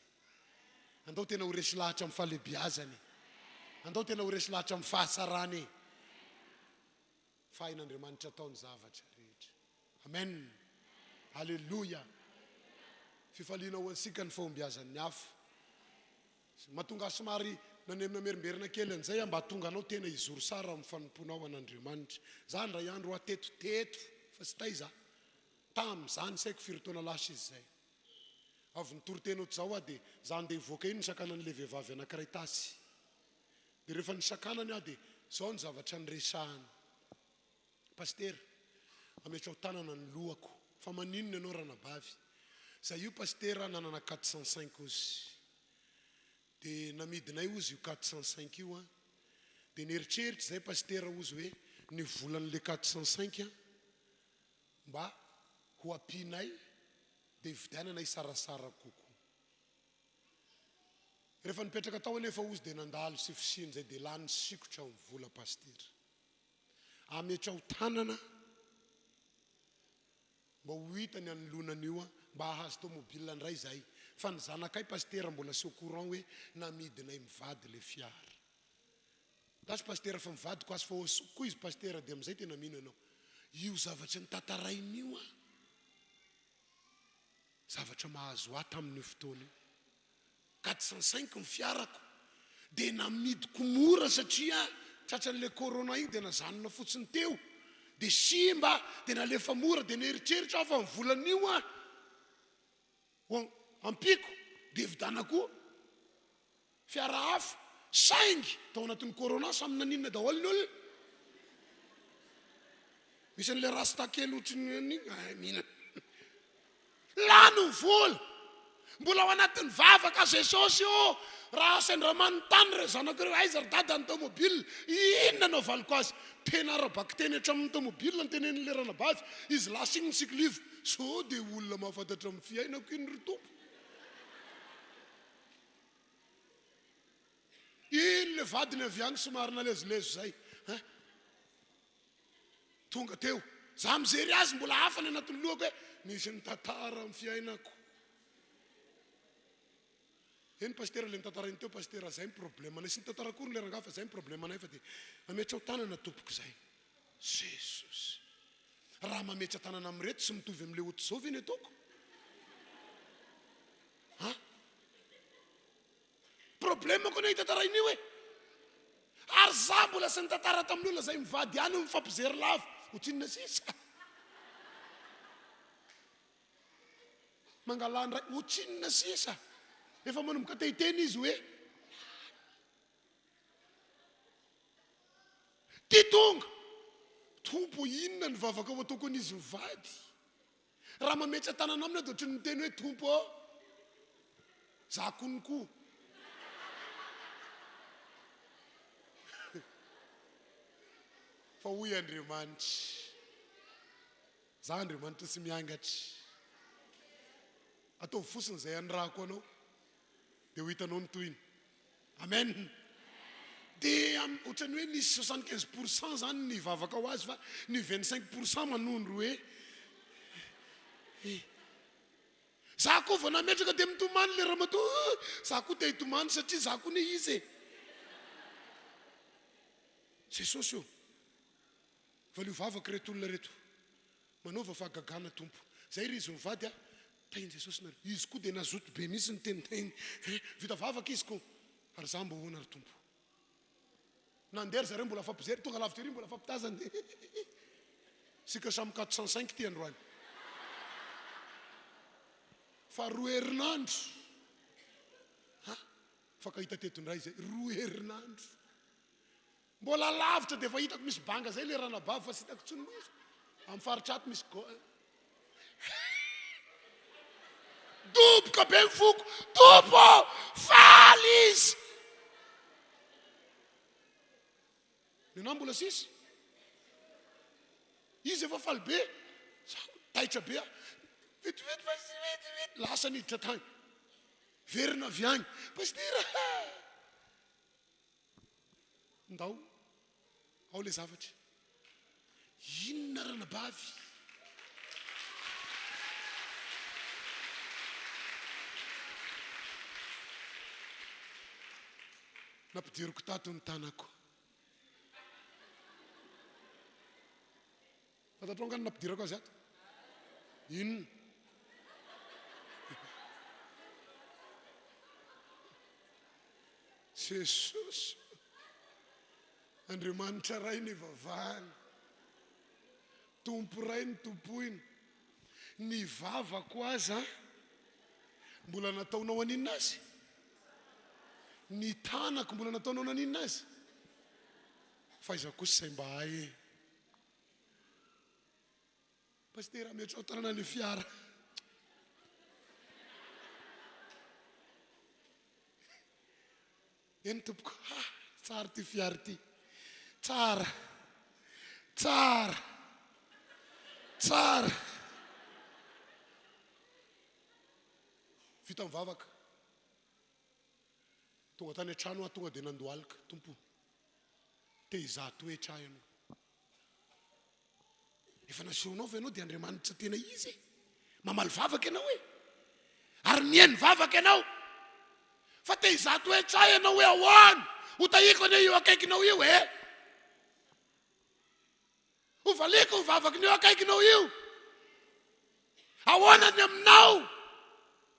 Andao tena ho resy lahatra amin'ny fahalehibiazany e. Andao tena ho resy lahatra amin'ny fahatsarany e. Fa hain'Andriamanitra atao ny zavatra rehetra. Amen. Aleloia. Fifaliana ho antsika ny fahombiazan'ny hafa. Mahatonga ahy somary namerimberina kely an'izay aho mba hahatonga anao tena hizoro sara amin'ny fanompoanao an'Andriamanitra. Za indray andro aho teto teto fa tsy taiza. Tamin'izany, tsy haiko firy taona lasa izy izay. Avy nitory teny ohatr'izao aho dia za handeha hivoaka iny nisakanan'ilay vehivavy anankiray tasy. Dia rehefa nisakanany aho dia izao ny zavatra niresahany. Pasitera, ametraho tanana ny lohako. Fa maninona ianao ranabavy? Za io pasitera nanana 405 ozy. Dia namidinay ozy io 405 io an. Dia nieritreritra izay pasitera ozy hoe ny volan'ilay 405 an, Mba ho ampianay dia hividiananay sarasara kokoa. Rehefa nipetraka tao anefa ozy dia nandalo sy fisiany izay dia lany sikotra ny vola pasitera. Ametraho tanana mba ho hita ny anoloana an'io mba hahazo tomobile indray izahay. Fa ny zanakay pasitera mbola tsy au courant hoe namidinay mivady ilay fiara. Lasa pasitera fa mivadiko azy fa hoasoko koa izy pasitera dia amizay tena mino ianao. Io zavatra notantarainy io an! Zavatra mahazo ahy tamin'io fotoana io. 405 ny fiarako dia namidiko mora satria tratran'ilay corona iny dia nazanona fotsiny teo dia simba dia nalefa mora dia nieritreritra aho fa ny volan'io an ho ampiako dia vidana koa fiara hafa saingy tao anatin'ny corona samy naninona daholo ny olona misy an'ilay rasta kely ohatran'ny an'iny ay mihinana Lany ny vola. Mbola ao anatin'ny vavaka Jesosy ô! Raha sendra manontany ireo zanako ireo aiza ry dada ny tomobile? Inona no havaliko azy? Tena ara-bakiteny hatramin'ny tomobile ny tenenin'ilay ranabavy. Izy lasa iny nisikiliva. Sao dia olona mahafantatra ny fiainako iny ry Tompo? Iny ilay vadiny avy any somary nalezolezo izay. Hein? Tonga teo. Za mijery azy mbola hafa ny anatin'ny lohako hoe misy mitantara amin'ny fiainako. Eny pasitera le notantarainy teo pasitera zay ny problème anay. Sy nitantara akory le rangahy fa zay ny problème anay fa dia mametraho tanana tompoko zay. Jesosy. Raha mametra tanana amin'ireto tsy mitovy amin'le ohatr'izao ve ny ataoko? Ha? Problème ko anie tantaraina io e! Ary za mbola tsy nitantara tamin'ny olona zay mivady ihany io mifampijery lava otrinona sisa. Mangalà ndray otrinona sisa. Efa manomboka te hiteny izy hoe Ty tonga! Tompo inona ny vavaka ho ataoko an'izy mivady? Raha mametra tanana aminy aho dia ohatran'ny miteny hoe Tompo ô, za konko. Fa hoy Andriamanitra, za Andriamanitra tsy miangatra. Ataovy fotsiny izay anirahako anao dia ho hitanao ny tohiny. Amen. Dia ohatran'ny hoe nisy 75 pour cent zany nivavaka ho azy fa ny 25 pour cent manondro hoe eh. Za koa vao nametraka dia mitomany le ramatoa. Za koa te hitomany satria za koa ne izy e. Jesosy ô. Valio vavaka ireto olona ireto. Manaova fahagagana Tompo. Zay ry izy mivady a! Tahin'i Jesosy nareo. Izy koa dia nazoto be mihitsy niteniteny eh! Vita vavaka izy ko! Ary za mbo ahoana ry Tompo? Nandeha ry zareo mbola fampijery, tonga lavitra ery mbola fampitazana eh! Isika samy 405 ty androany. Fa roa herinandro. Ha! Mifankahita teto indray izay. Roa herinandro. Mbola lavitra dia efa hitako misy banga zay le ranabavy fa tsy hitako tsony moa izy. Amin'ny faritra ato misy go Doboka be ny foko. Tompo ô! Faly izy. Nenah mbola sisy. Izy efa faly be. Taitra be aho. Vetivety fa vetivety lasa niditra tany. Verina avy any. Pasitera! Ndao, ao ilay zavatra. Inona ranabavy? Nampidiriko tato ny tanako. Fantatrao angaha ny nampidirako azy ato? Inona? Jesosy Andriamanitra Ray nivavahana, Tompo Ray notompoina, ny vavako aza mbola nataonao haninona azy? Ny tanako mbola nataonao naninona azy? Fa iza kosa izay mba ahy e? Pasitera ametraho tanana le fiara. Eny tompoko, ha, tsara ity fiara ity. Tsara. Tsara. Tsara. Vita mivavaka. Tonga tany an-trano aho tonga dia nandohalika, Tompo, te hizaha toetra ahy ianao. Efa nasehonao ve ianao dia Andriamanitra tena izy e? Mamaly vavaka ianao e? Ary mihaino vavaka ianao. Fa te hizaha toetra ahy ianao hoe ahoana? Ho tahiko anie io akaikinao io e? Ho valiako ny vavaky ny eo akaikinao io. Ahoana ny aminao?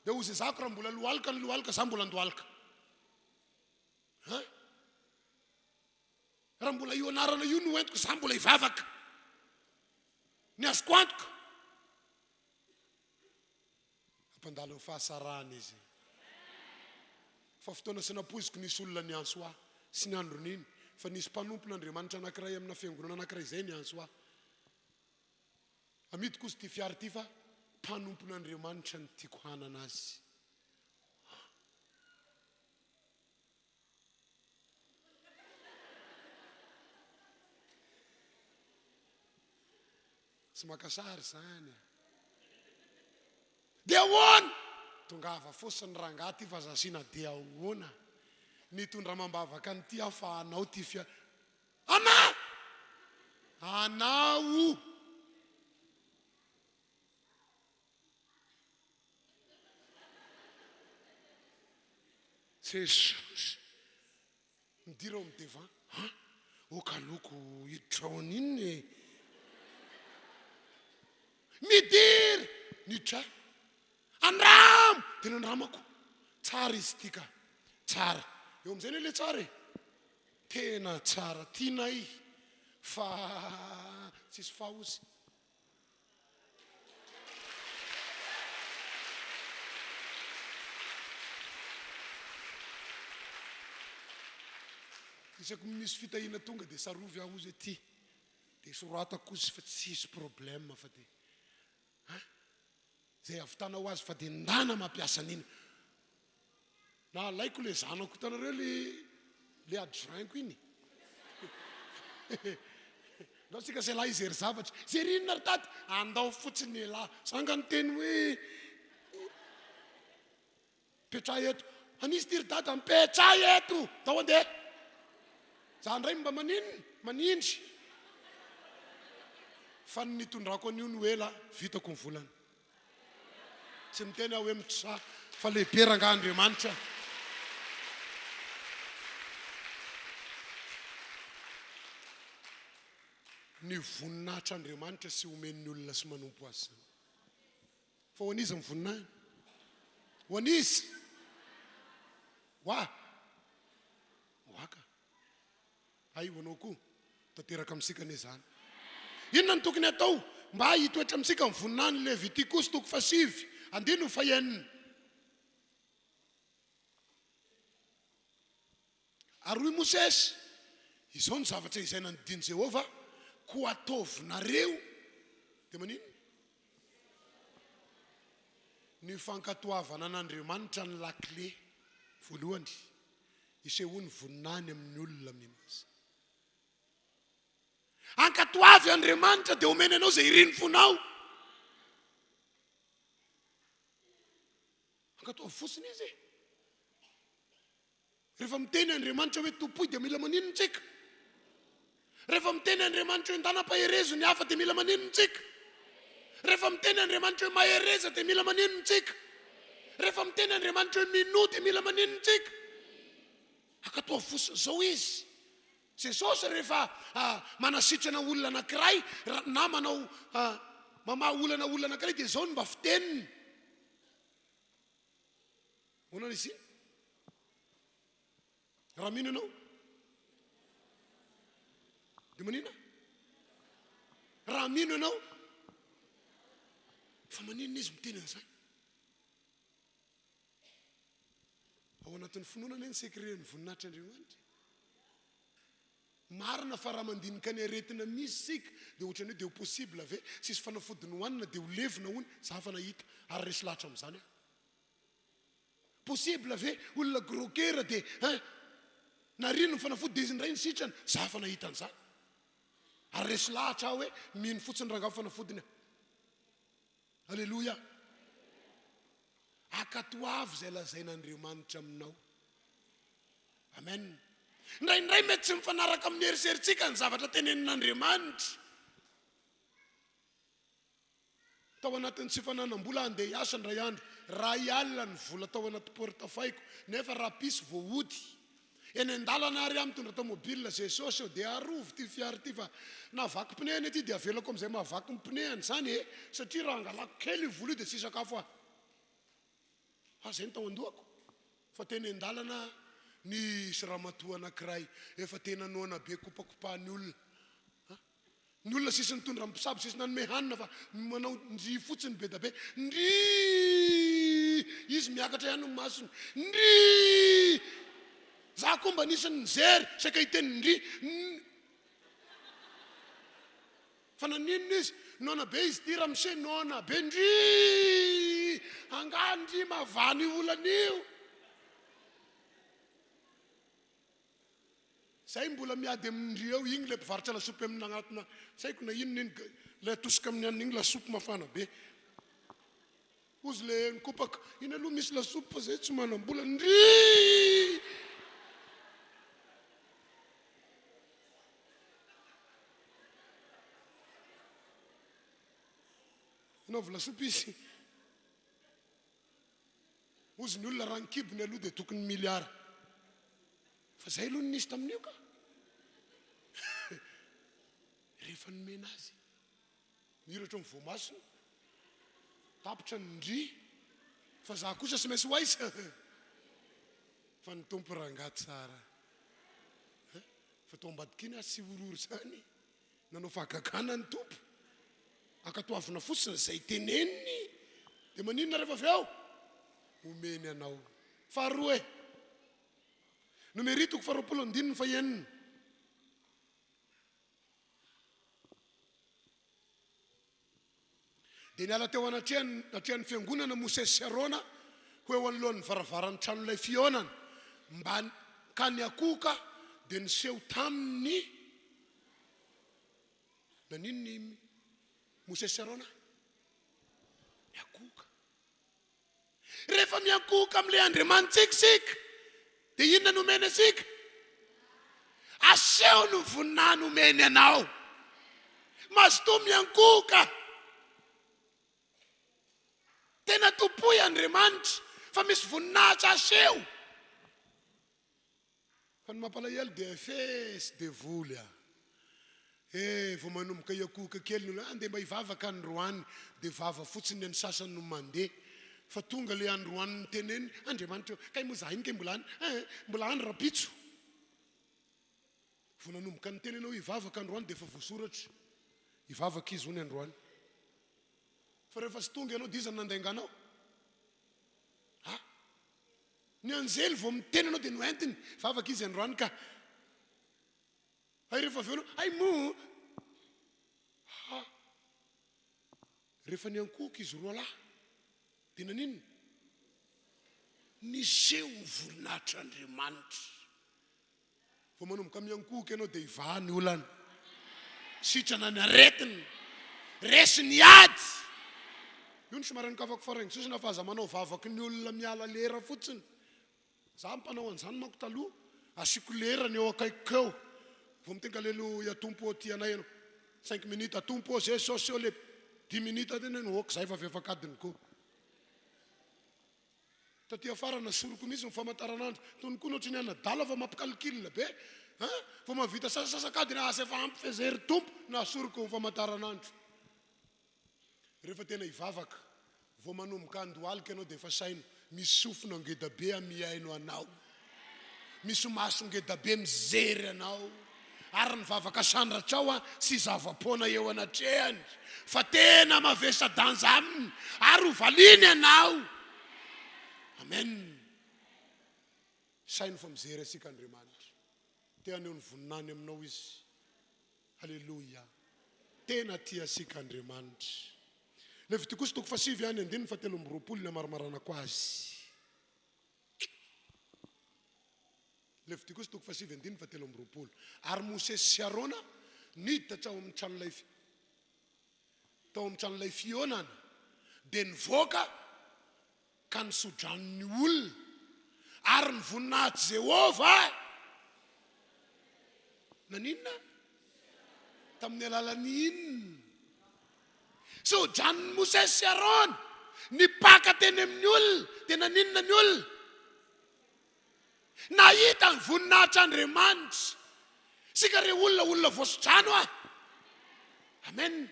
Dia hozezako raha mbola lohalika ny lohalika, za mbola andohalika. Hein? Raha mbola io anarana io no entiko, za mbola hivavaka. Ny azoko antoka, hampandalo ny fahasarahana izy. Fa fotoana tsy nampoiziko nisy olona niantso ahy, sy ny andron'iny, fa nisy mpanompon'Andriamanitra anankiray amina fiangonana anankiray izay niantso ahy. Amidiko ozy ity fiara ity fa mpanompon'Andriamanitra no tiako hanana azy. Tsy maka sary izany a. Dia ahoana? Tongava fotsiny rangahy ity fa aza asiana dia ahoana. Nitondra amam-bavaka an'ity aho fa anao ity fiara. Anà! Anao! Jesosy! Midira ao amin'ny devant. Han! Ok aleoko hiditra ao an'inona e! Midira! Niditra aho. Andramo! Dia nandramako. Tsara izy ity ka. Tsara. Eo amin'izay anie ilay tsara e. Tena tsara. Tianay fa tsisy fa ozy. Isaky ny misy fitahiana tonga dia tsarovy aho ozy aty. Dia soratako ozy fa tsisy problème fa dia hein? Izay ahavitanao azy fa dia ndana mampiasa an'iny. Na alaiko le zanako hitanareo le le adjoint-ko iny. Ndao tsika sy elah hijery zavatra. Hijery inona ry dada? Andao fotsiny elah. Za nga niteny hoe mipetraha eto. An'iza ity ry dada? Mipetraha eto. Ndao andeha. Za ndray mba maninona? Manindry. Fa ny nitondrako an'io no ela vitako ny volana. Tsy miteny aho hoe mitrà fa lehibe rangaha Andriamanitra. Ny voninahitr' Andriamanitra sy omen'ny olona sy manompo azy izany. Fa ho an'iza ny voninahiny? Ho an'iza? Ho ahy? Ho ahy ka. Hay ho anao koa. Tanteraka amintsika anie izany. Inona no tokony hatao mba hitoetra amintsika ny voninahiny? Levitikosy toko fahasivy, andininy fahenina. Ary hoy Mosesy, Izao no zavatra izay nandidian'i Jehovah, koa ataovinareo. Dia maninona? Ny fankatoavana an'Andriamanitra ny lakile voalohany. Isehoany voninahiny amin'ny olona mino Azy. Ankatoavy Andriamanitra dia omeny anao izay irin'ny fonao. Ankatoavy fotsiny Izy e. Rehefa miteny Andriamanitra hoe tompoy dia mila maninona tsika? Rehefa miteny Andriamanitra hoe ndana ampaherezo ny hafa dia mila maninona tsika? Rehefa miteny Andriamanitra hoe mahereza dia mila maninona tsika? Rehefa miteny Andriamanitra hoe minoa dia mila maninona tsika? Ankatoavy fotsiny izao Izy. Jesosy rehefa manasitrana olona anankiray na manao mamaha olana olona anankiray dia izao no mba fiteniny. Ahoana izy iny? Raha mino ianao dia maninona? Raha mino ianao, fa maninona izy miteny an'izany? Ao anatin'ny finoana anie ny secret-n'ny voninahitr'Andriamanitra. Marina fa raha mandinika ny aretina misy isika dia ohatran'ny hoe dia ho possible ve? Tsisy fanafody nohanina dia ho levona hono? Za fa nahita ary resy lahatra amin'izany aho. Possible ve olona gros coeur dia hein nariany ny fanafody dia izy indray no sitrana? Za fa nahita an'izany. Ary resy lahatra aho hoe mino fotsiny rangaha fanafodiny aho. Alléluia. Ankatoavy izay lazain'Andriamanitra aminao. Amen. Indraindray mety tsy mifanaraka amin'ny eritreritsika ny zavatra tenenin'Andriamanitra. Tao anatin'ny tsy fananam-bola handeha hiasa indray andro, iray alina ny vola tao anaty portefeuille-ko, nefa rahapiso vao hody. Eny an-dalana ary aho mitondra tomobile, Jesosy ô, dia arovy ity fiara ity fa na vaky pneu anie ity dia avelako amin'izay mahavaky ny pneu-ny izany e, satria raha angalako kely io vola io dia tsy hisakafo aho. Fa zay no tao an-dohako. Fa teny an-dalana nisy ramatoa anankiray efa tena noana be kopakopahan'ny olona. A! Ny olona sisy nitondra mpisabo, sisy nanome hanina fa manao ndry fotsiny be da be. Ndry! Izy miakatra ihany ny masony. Ndry! Za koa mba nisy nijery saika hiteny ndry. Fa naninona izy? Noana be izy ity ramose, noana be ndry! Angaha ndry mahavany io olana io? Zay mbola miady amin'ny ndry eo, igny le mpivarotra lasopy amin'ny agnatina tsy haiko na inona iny, le atosika amin'ny anona igny lasopy mafana be. Hozy le nikopaka, iny aloha misy lasopy fa zay tsy manam-bola ndry! Anaovy lasopy izy. Hozy ny olona raha ny kibony aloha dia tokony milliard. Fa zay aloha no nisy tamin'io ka. Rehefa nomena azy. Mihiratra ny voamasony. Tapitra ny ndry. Fa za kosa tsy maintsy ho aiza? Fa ny Tompo rangahy tsara. Fa tao ambadik'iny aho tsy horohoro izany. Nanao fahagagana ny Tompo. Ankatoavina fotsiny izay teneniny. Dia maninona rehefa avy eo? Omeny anao. Faharoa e. Nomery toko faharoapolo andininy fahenina. Dia niala teo anatrehan atrehan'ny fiangonana Mosesy sy Arona ho eo anoloan'ny varavaran'ny tranolay fihaonana, mba ka niakohoka dia niseho taminy naninona i Mosesy sy Arona? Niakohoka. Rehefa miankohoka amin'ilay Andriamanitsika isika, dia inona no omeny antsika? Aseho ny voninahiny omeny anao. Mazotoa miankohoka. Tena tompoy Andriamanitra fa misy voninahitra aseho. Fa ny mampalahelo dia fesy devoly a! Eh vao manomboka hiakohoka kely ny olona, ah ndeha mba hivavaka androany dia vava fotsiny ny an'ny sasany no mandeha fa tonga le androany niteneniny, Andriamanitra ô, kay moa za iny kay mbola any eh, mbola any rapitso. Vao nanomboka niteny ianao hivavaka androany dia efa voasoratra, hivavaka izy hono androany. Fa rehefa tsy tonga ianao dia iza no nandainganao? Ah! Ny anjely vao miteny anao dia noentiny vavaka izy androany ka. Hay rehefa avy eo anao, hay moa ha. Rehefa niankohoka izy roalahy dia naninona? Niseho ny voninahitr'Andriamanitra. Vao manomboka miankohoka ianao dia hivaha ny olana. Sitrana ny aretina. Resy ny ady. Io no somary anokafako faraingo sosona fa aza manao vavaky ny olona miala lera fotsiny. Za mpanao an'izany manko taloha. Asiako lera ny eo akaikiko eo. Vao miteny aleloia Tompo ô tia anay ianao. Cinq minutes Tompo ô Jesosy ô le dix minutes tena ok zay fa fefak'adiny koa. Taty afara nasoriko mihitsy ny famataranandro. Tony koa ohatry ny anadala fa mampi-calcul be an! Vao mahavita sasasak'adiny asa efa ampy f'izay ry Tompo nasoriko ny famataranandro. Rehefa tena hivavaka, vao manomboka handohalika ianao dia efa saino, misy sofina ngeda be mihaino anao. Misy maso ngeda be mijery anao. Ary ny vavaka sandratrao an tsy zava-poana eo anatrehany fa tena mavesa-danja aminy ary ho valiany ianao. Amen. Saino fa mijery antsika Andriamanitra. Te haneho ny voninahiny aminao Izy. Aleloia. Tena tia antsika Andriamanitra. Levitikosy toko fahasivy ihany andininy fahatelo amby 20 ny hamarimaranako azy. Levitikosy toko fahasivy andininy fahatelo amby 20. Ary Mosesy sy Arona niditra tao amin'ny tranolay tao amin'ny tranolay fihaonana, dia nivoaka ka nisodrano ny olona, ary ny voninahitr'i Jehovah naninona? Tamin'ny alalan'ny inona? Sodranon'i Mosesy sy Arona nipaka teny amin'ny olona, dia naninona ny olona? Nahita ny voninahitr'Andriamanitra. Isika re olona, olona voasodrano ah. Amen.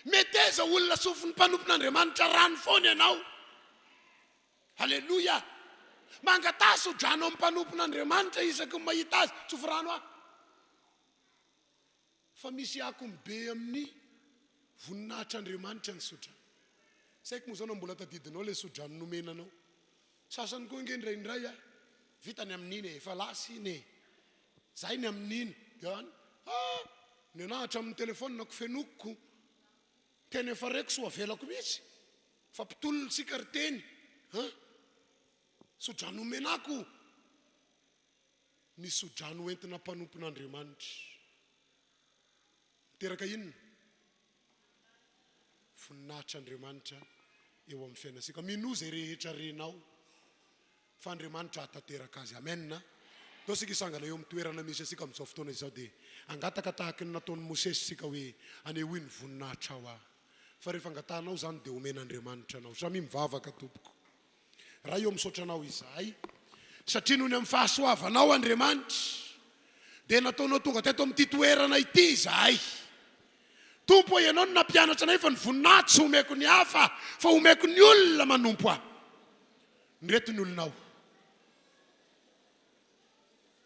Meteza olona sofin'ny mpanompon'Andriamanitra rano foana ianao. Aleloia! Mangataha tsodrano amin'ny mpanompon'Andriamanitra isaky ny mahita azy, tsofy rano aho. Fa misy akony be amin'ny voninahitr'Andriamanitra ny tsodrano. Tsy haiko moa izao na mbola tadidinao ilay tsodrano nomena anao. Sasany koa ange indraindray a, vita ny amin'iny e, efa lasa iny e. Zay ny amin'iny. Dia any, ah, ny anah hatramin'ny telephone-ko fenoko. Teny efa reko sy ho avelako mihitsy. Fa mpitolona isika ry teny an! Tsodrano omenako ny tsodrano hoentina mpanompon'Andriamanitra. Miteraka inona? Voninahitr'Andriamanitra eo amin'ny fiainantsika. Minoa izay rehetra renao fa Andriamanitra hahatanteraka azy. Amen. Ndao isika hisangana eo amin'ny toerana misy antsika amin'izao fotoana izao dia hangataka tahaka ny nataon'i Mosesy isika hoe, Anehoy ny voninahitrao aho. Fa rehefa angatahanao izany dia omen'Andriamanitra anao. Samia mivavaka tompoko. Ray ô misaotra anao izahay satria noho ny amin'ny fahasoavanao Andriamanitra dia nataonao tonga teto amin'ity toerana ity izahay. Tompo ô ianao no nampianatra anay fa ny voninahitro tsy omeko ny hafa fa omeko ny olona manompo ahy. Ireto ny olonao.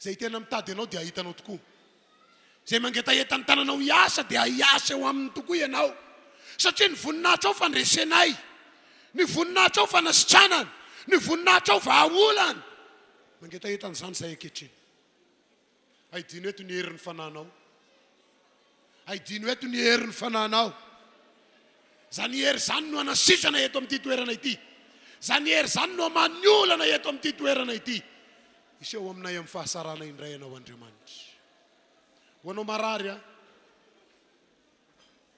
Izay tena mitady Anao dia hahita Anao tokoa. Izay mangetaheta ny tananao hiasa dia hiasa eo aminy tokoa Ianao. Satria ny voninahitrao fandresenay, ny voninahitrao fanasitranana, ny voninahitrao vahaolana. Mangetaheta an'izany izahay ankehitriny. Aidino eto ny herin'ny Fanahinao. Aidino eto ny herin'ny Fanahinao. Izany hery izany no hanasitrana eto amin'ity toerana ity. Izany hery izany no hamaha ny olana eto amin'ity toerana ity. Hiseho aminay amin'ny fahasarana indray Ianao Andriamanitra. Ho anao marary an,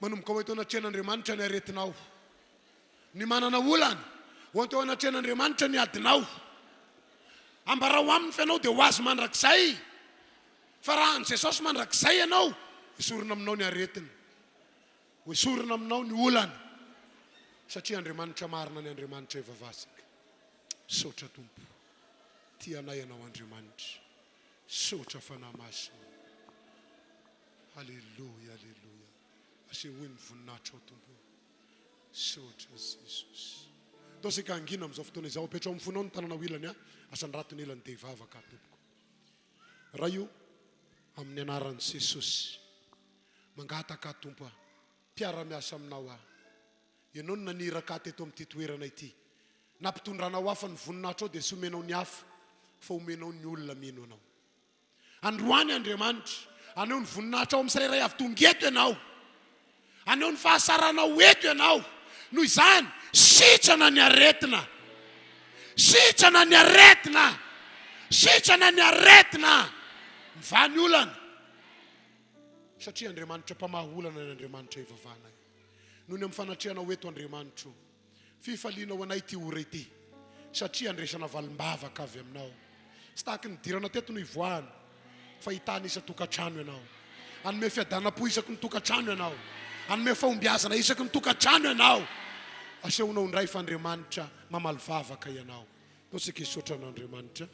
manomboka ho eto anatrehan'Andriamanitra ny aretinao. Ny manana olana, ho ento eo anatrehan'Andriamanitra ny adinao. Ambarao aminy fa ianao dia ho azy mandrakizay. Fa raha an'i Jesosy mandrakizay ianao, esorina aminao ny aretina. Ho esorina aminao ny olana. Satria Andriamanitra marina ny Andriamanitra ivavasika. Misaotra Tompo. Tia anay Ianao Andriamanitra. Misaotra Fanahy Masina. Aleloia, aleloia. Asehoy ny voninahitrao Tompo o. Misaotra Jesosy. Ndao isika hangina amin'izao fotoana izao. Apetraho amin'ny fonao ny tananao ilany a. Asandrato ny ilany dia hivavaka aho tompoko. Ray o, amin'ny anaran'i Jesosy. Mangataka aho Tompo a. Mpiara-miasa aminao aho. Ianao no naniraka ahy teto amin'ity toerana ity. Nampitondranao hafa ny voninahitrao dia tsy omenao ny hafa fa omenao ny olona mino anao. Androany Andriamanitra, haneho ny voninahitrao amin'ny tsirairay avy tonga eto Ianao. Haneho ny fahasaranao eto Ianao. Noho izany, sitrana ny aretina. Sitrana ny aretina. Sitrana ny aretina. Mivaha ny olana. Satria Andriamanitra mpamaha olana ny Andriamanitra ivavahanay. Noho ny amin'ny fanatrehanao eto Andriamanitro. Fifaliana ho anay ity ora ity satria andresana valim-bavaka avy aminao. Tsy tahaky ny nidirana teto no hivoahana fa hitana isan-tokantrano ianao. Hanome fiadanam-po isaky ny tokantrano ianao. Hanome fahombiazana isaky ny tokantrano ianao. Asehonao indray fa Andriamanitra mamaly vavaka ianao. Ndao tsika hisaotra an'Andriamanitra.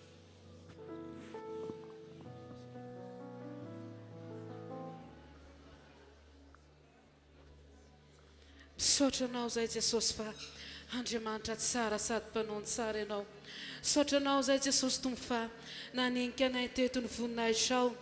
Misaotra Anao izay Jesosy fa Andriamanitra tsara sady mpanao ny tsara Ianao. Misaotra Anao izay Jesosy Tompo fa nanenika anay teto ny voninahitrao.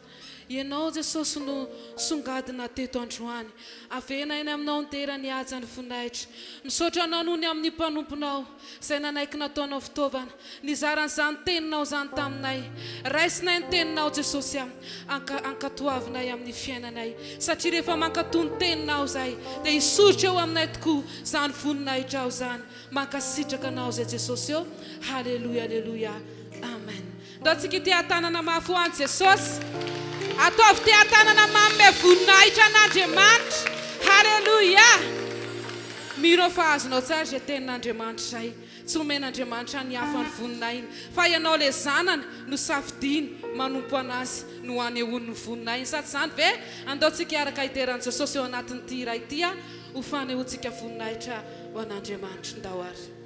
Ianao Jesosy no songadina teto androany. Avena eny Aminao ny dera, ny haja, ny voninahitra. Misaotra Anao noho ny amin'ny mpanomponao izay nanaiky nataonao fitaovana nizara an'izany teninao izany taminay. Raisinay ny teninao Jesosy a. Anka, ankatoavinay amin'ny fiainanay, satria rehefa mankatò ny Teninao izahay, dia hisoritra eo aminay tokoa izany voninahitrao izany. Mankasitraka Anao izay Jesosy ô. Haleloia, aleloia. Amen. Ndao tsika hiteha-tanana mafy ho an'i Jesosy. Ataovy teha-tanana manome voninahitra an'Andriamanitra. Haleloia. Mino aho fa azonao tsara izay Tenin'Andriamanitra izay. Tsy omen'Andriamanitra ny hafa ny voninahiny, fa ianao ilay zanany no safidiany manompo an'Azy no anehoany ny voninahiny. Sa tsy izany ve? Andao tsika hiaraka hidera an'i Jesosy eo anatin'ity hira ity ho fanehoantsika voninahitra ho an'Andriamanitra. Ndao ary.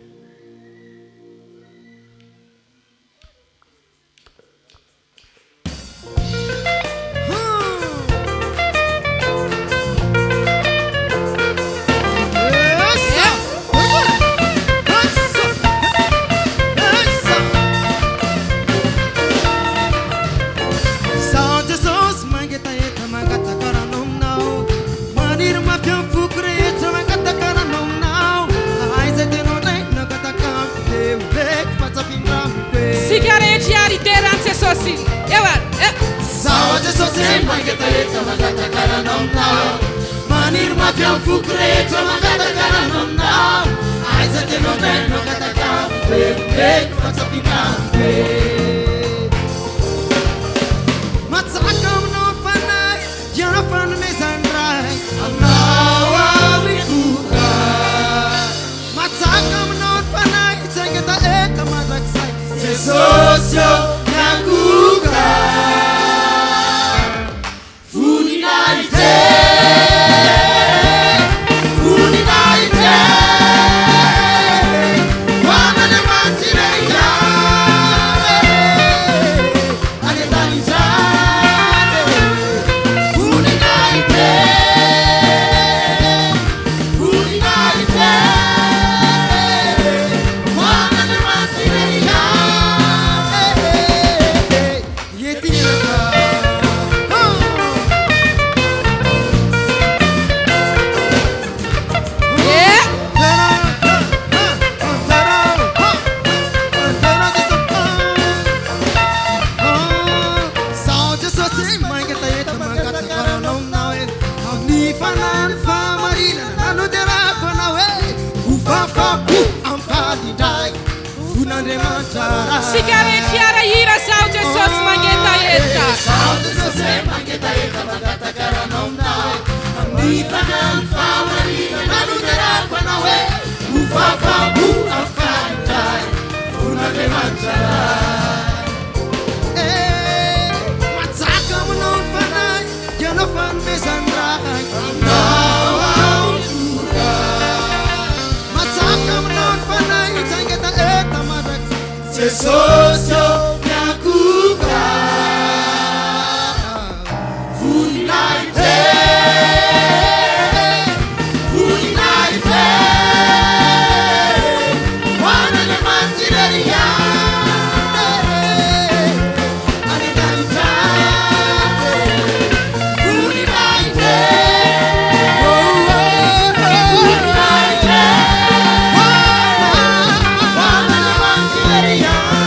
Jesosy. Eo ary, eo. Zaho Jesosy mangetaheta mangataka rano aminao Maniry mafy amin'ny foko rehetra mangataka rano aminao Aiza tenao tena mangataka amiko e Omeko fa tsy ampianariko e Matsaka aminao ny fanahy Ianao fanomezan'ny Ray Aminao aho mitoka Matsaka aminao ny fanahy Tsy hangetaheta mandrakizay Jesosy ô miankohoka Voninahitra e Voninahitra e Ho an'Andriamanitra irery ihany e Any an-danitra any e Voninahitra e Voninahitra e Ho an'Andriamanitra irery ihany e Sao Jesosy mangetaheta mangataka rano aminao e Amin'ny fanahin'ny fahamarinana nanoterako anao e Ho fafapo amin'ny faly indray Von'Andriamanitra Ray. Isika rehetra hiara-hira Zaho Jesosy mangetaheta. Zaho Jesosy mangetaheta mangataka rano aminao e Amin'ny fanahin'ny fahamarinana nanoterako anao e Ho fafapo amin'ny faly indray Von'Andriamanitra Ray. Eh, Matsaka aminao ny fanahy Ianao fanomezan'ny Ray. Aminao aho mitoka. Matsaka aminao ny fanahy Tsy hangetaheta mandrakizay. Jesosy ô miankohoka. Voninahitra e, voninahitra e, ho an'Andriamanitra irery ihany e, any an-danitra any e. Voninahitra e, voninahitra e, ho an'Andriamanitra irery ihany.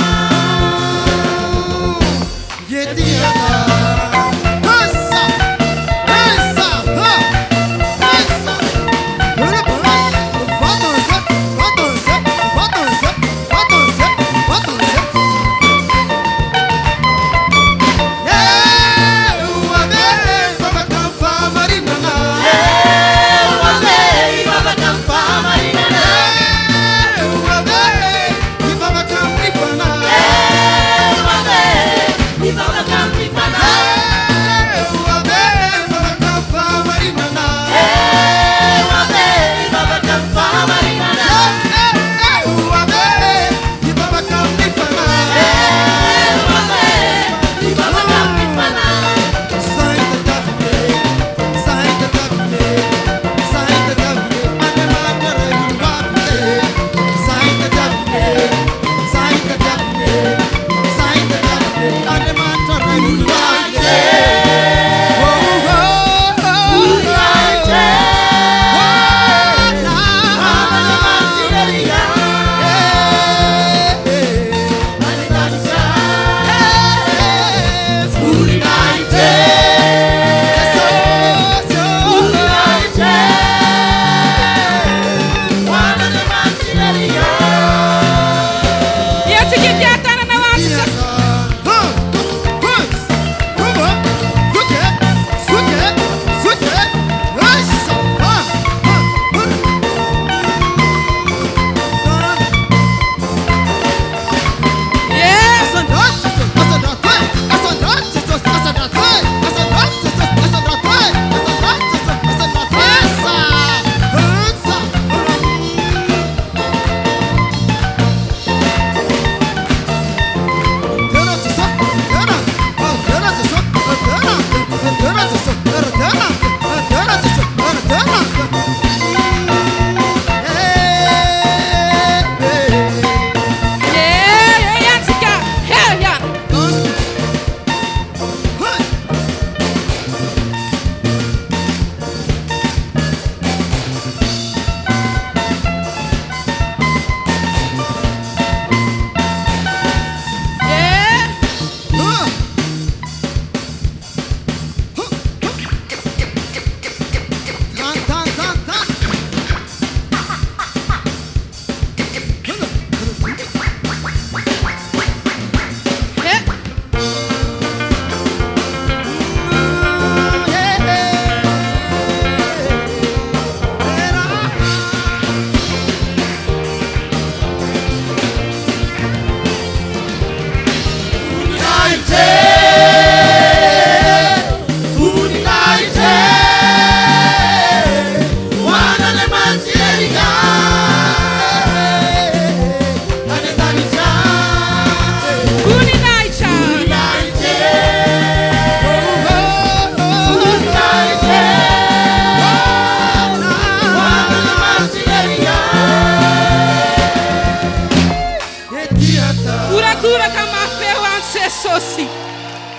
Jesosy.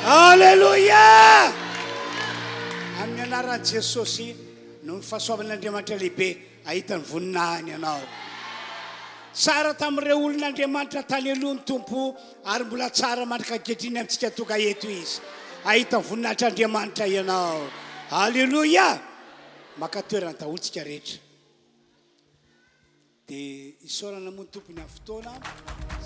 Aleloia! Amin'ny anaran'i Jesosy, noho ny fahasoavan'Andriamanitra lehibe, hahita ny voninahiny ianao. Tsara tamin'ireo olon'Andriamanitra tany aloha ny Tompo, ary mbola tsara mandrak'ankehitriny amintsika tonga eto Izy. Hahita ny voninahitr'Andriamanitra ianao. Aleloia! Maka toerana daholo tsika rehetra. Dia isaorana moa ny Tompo ny amin'ny fotoana.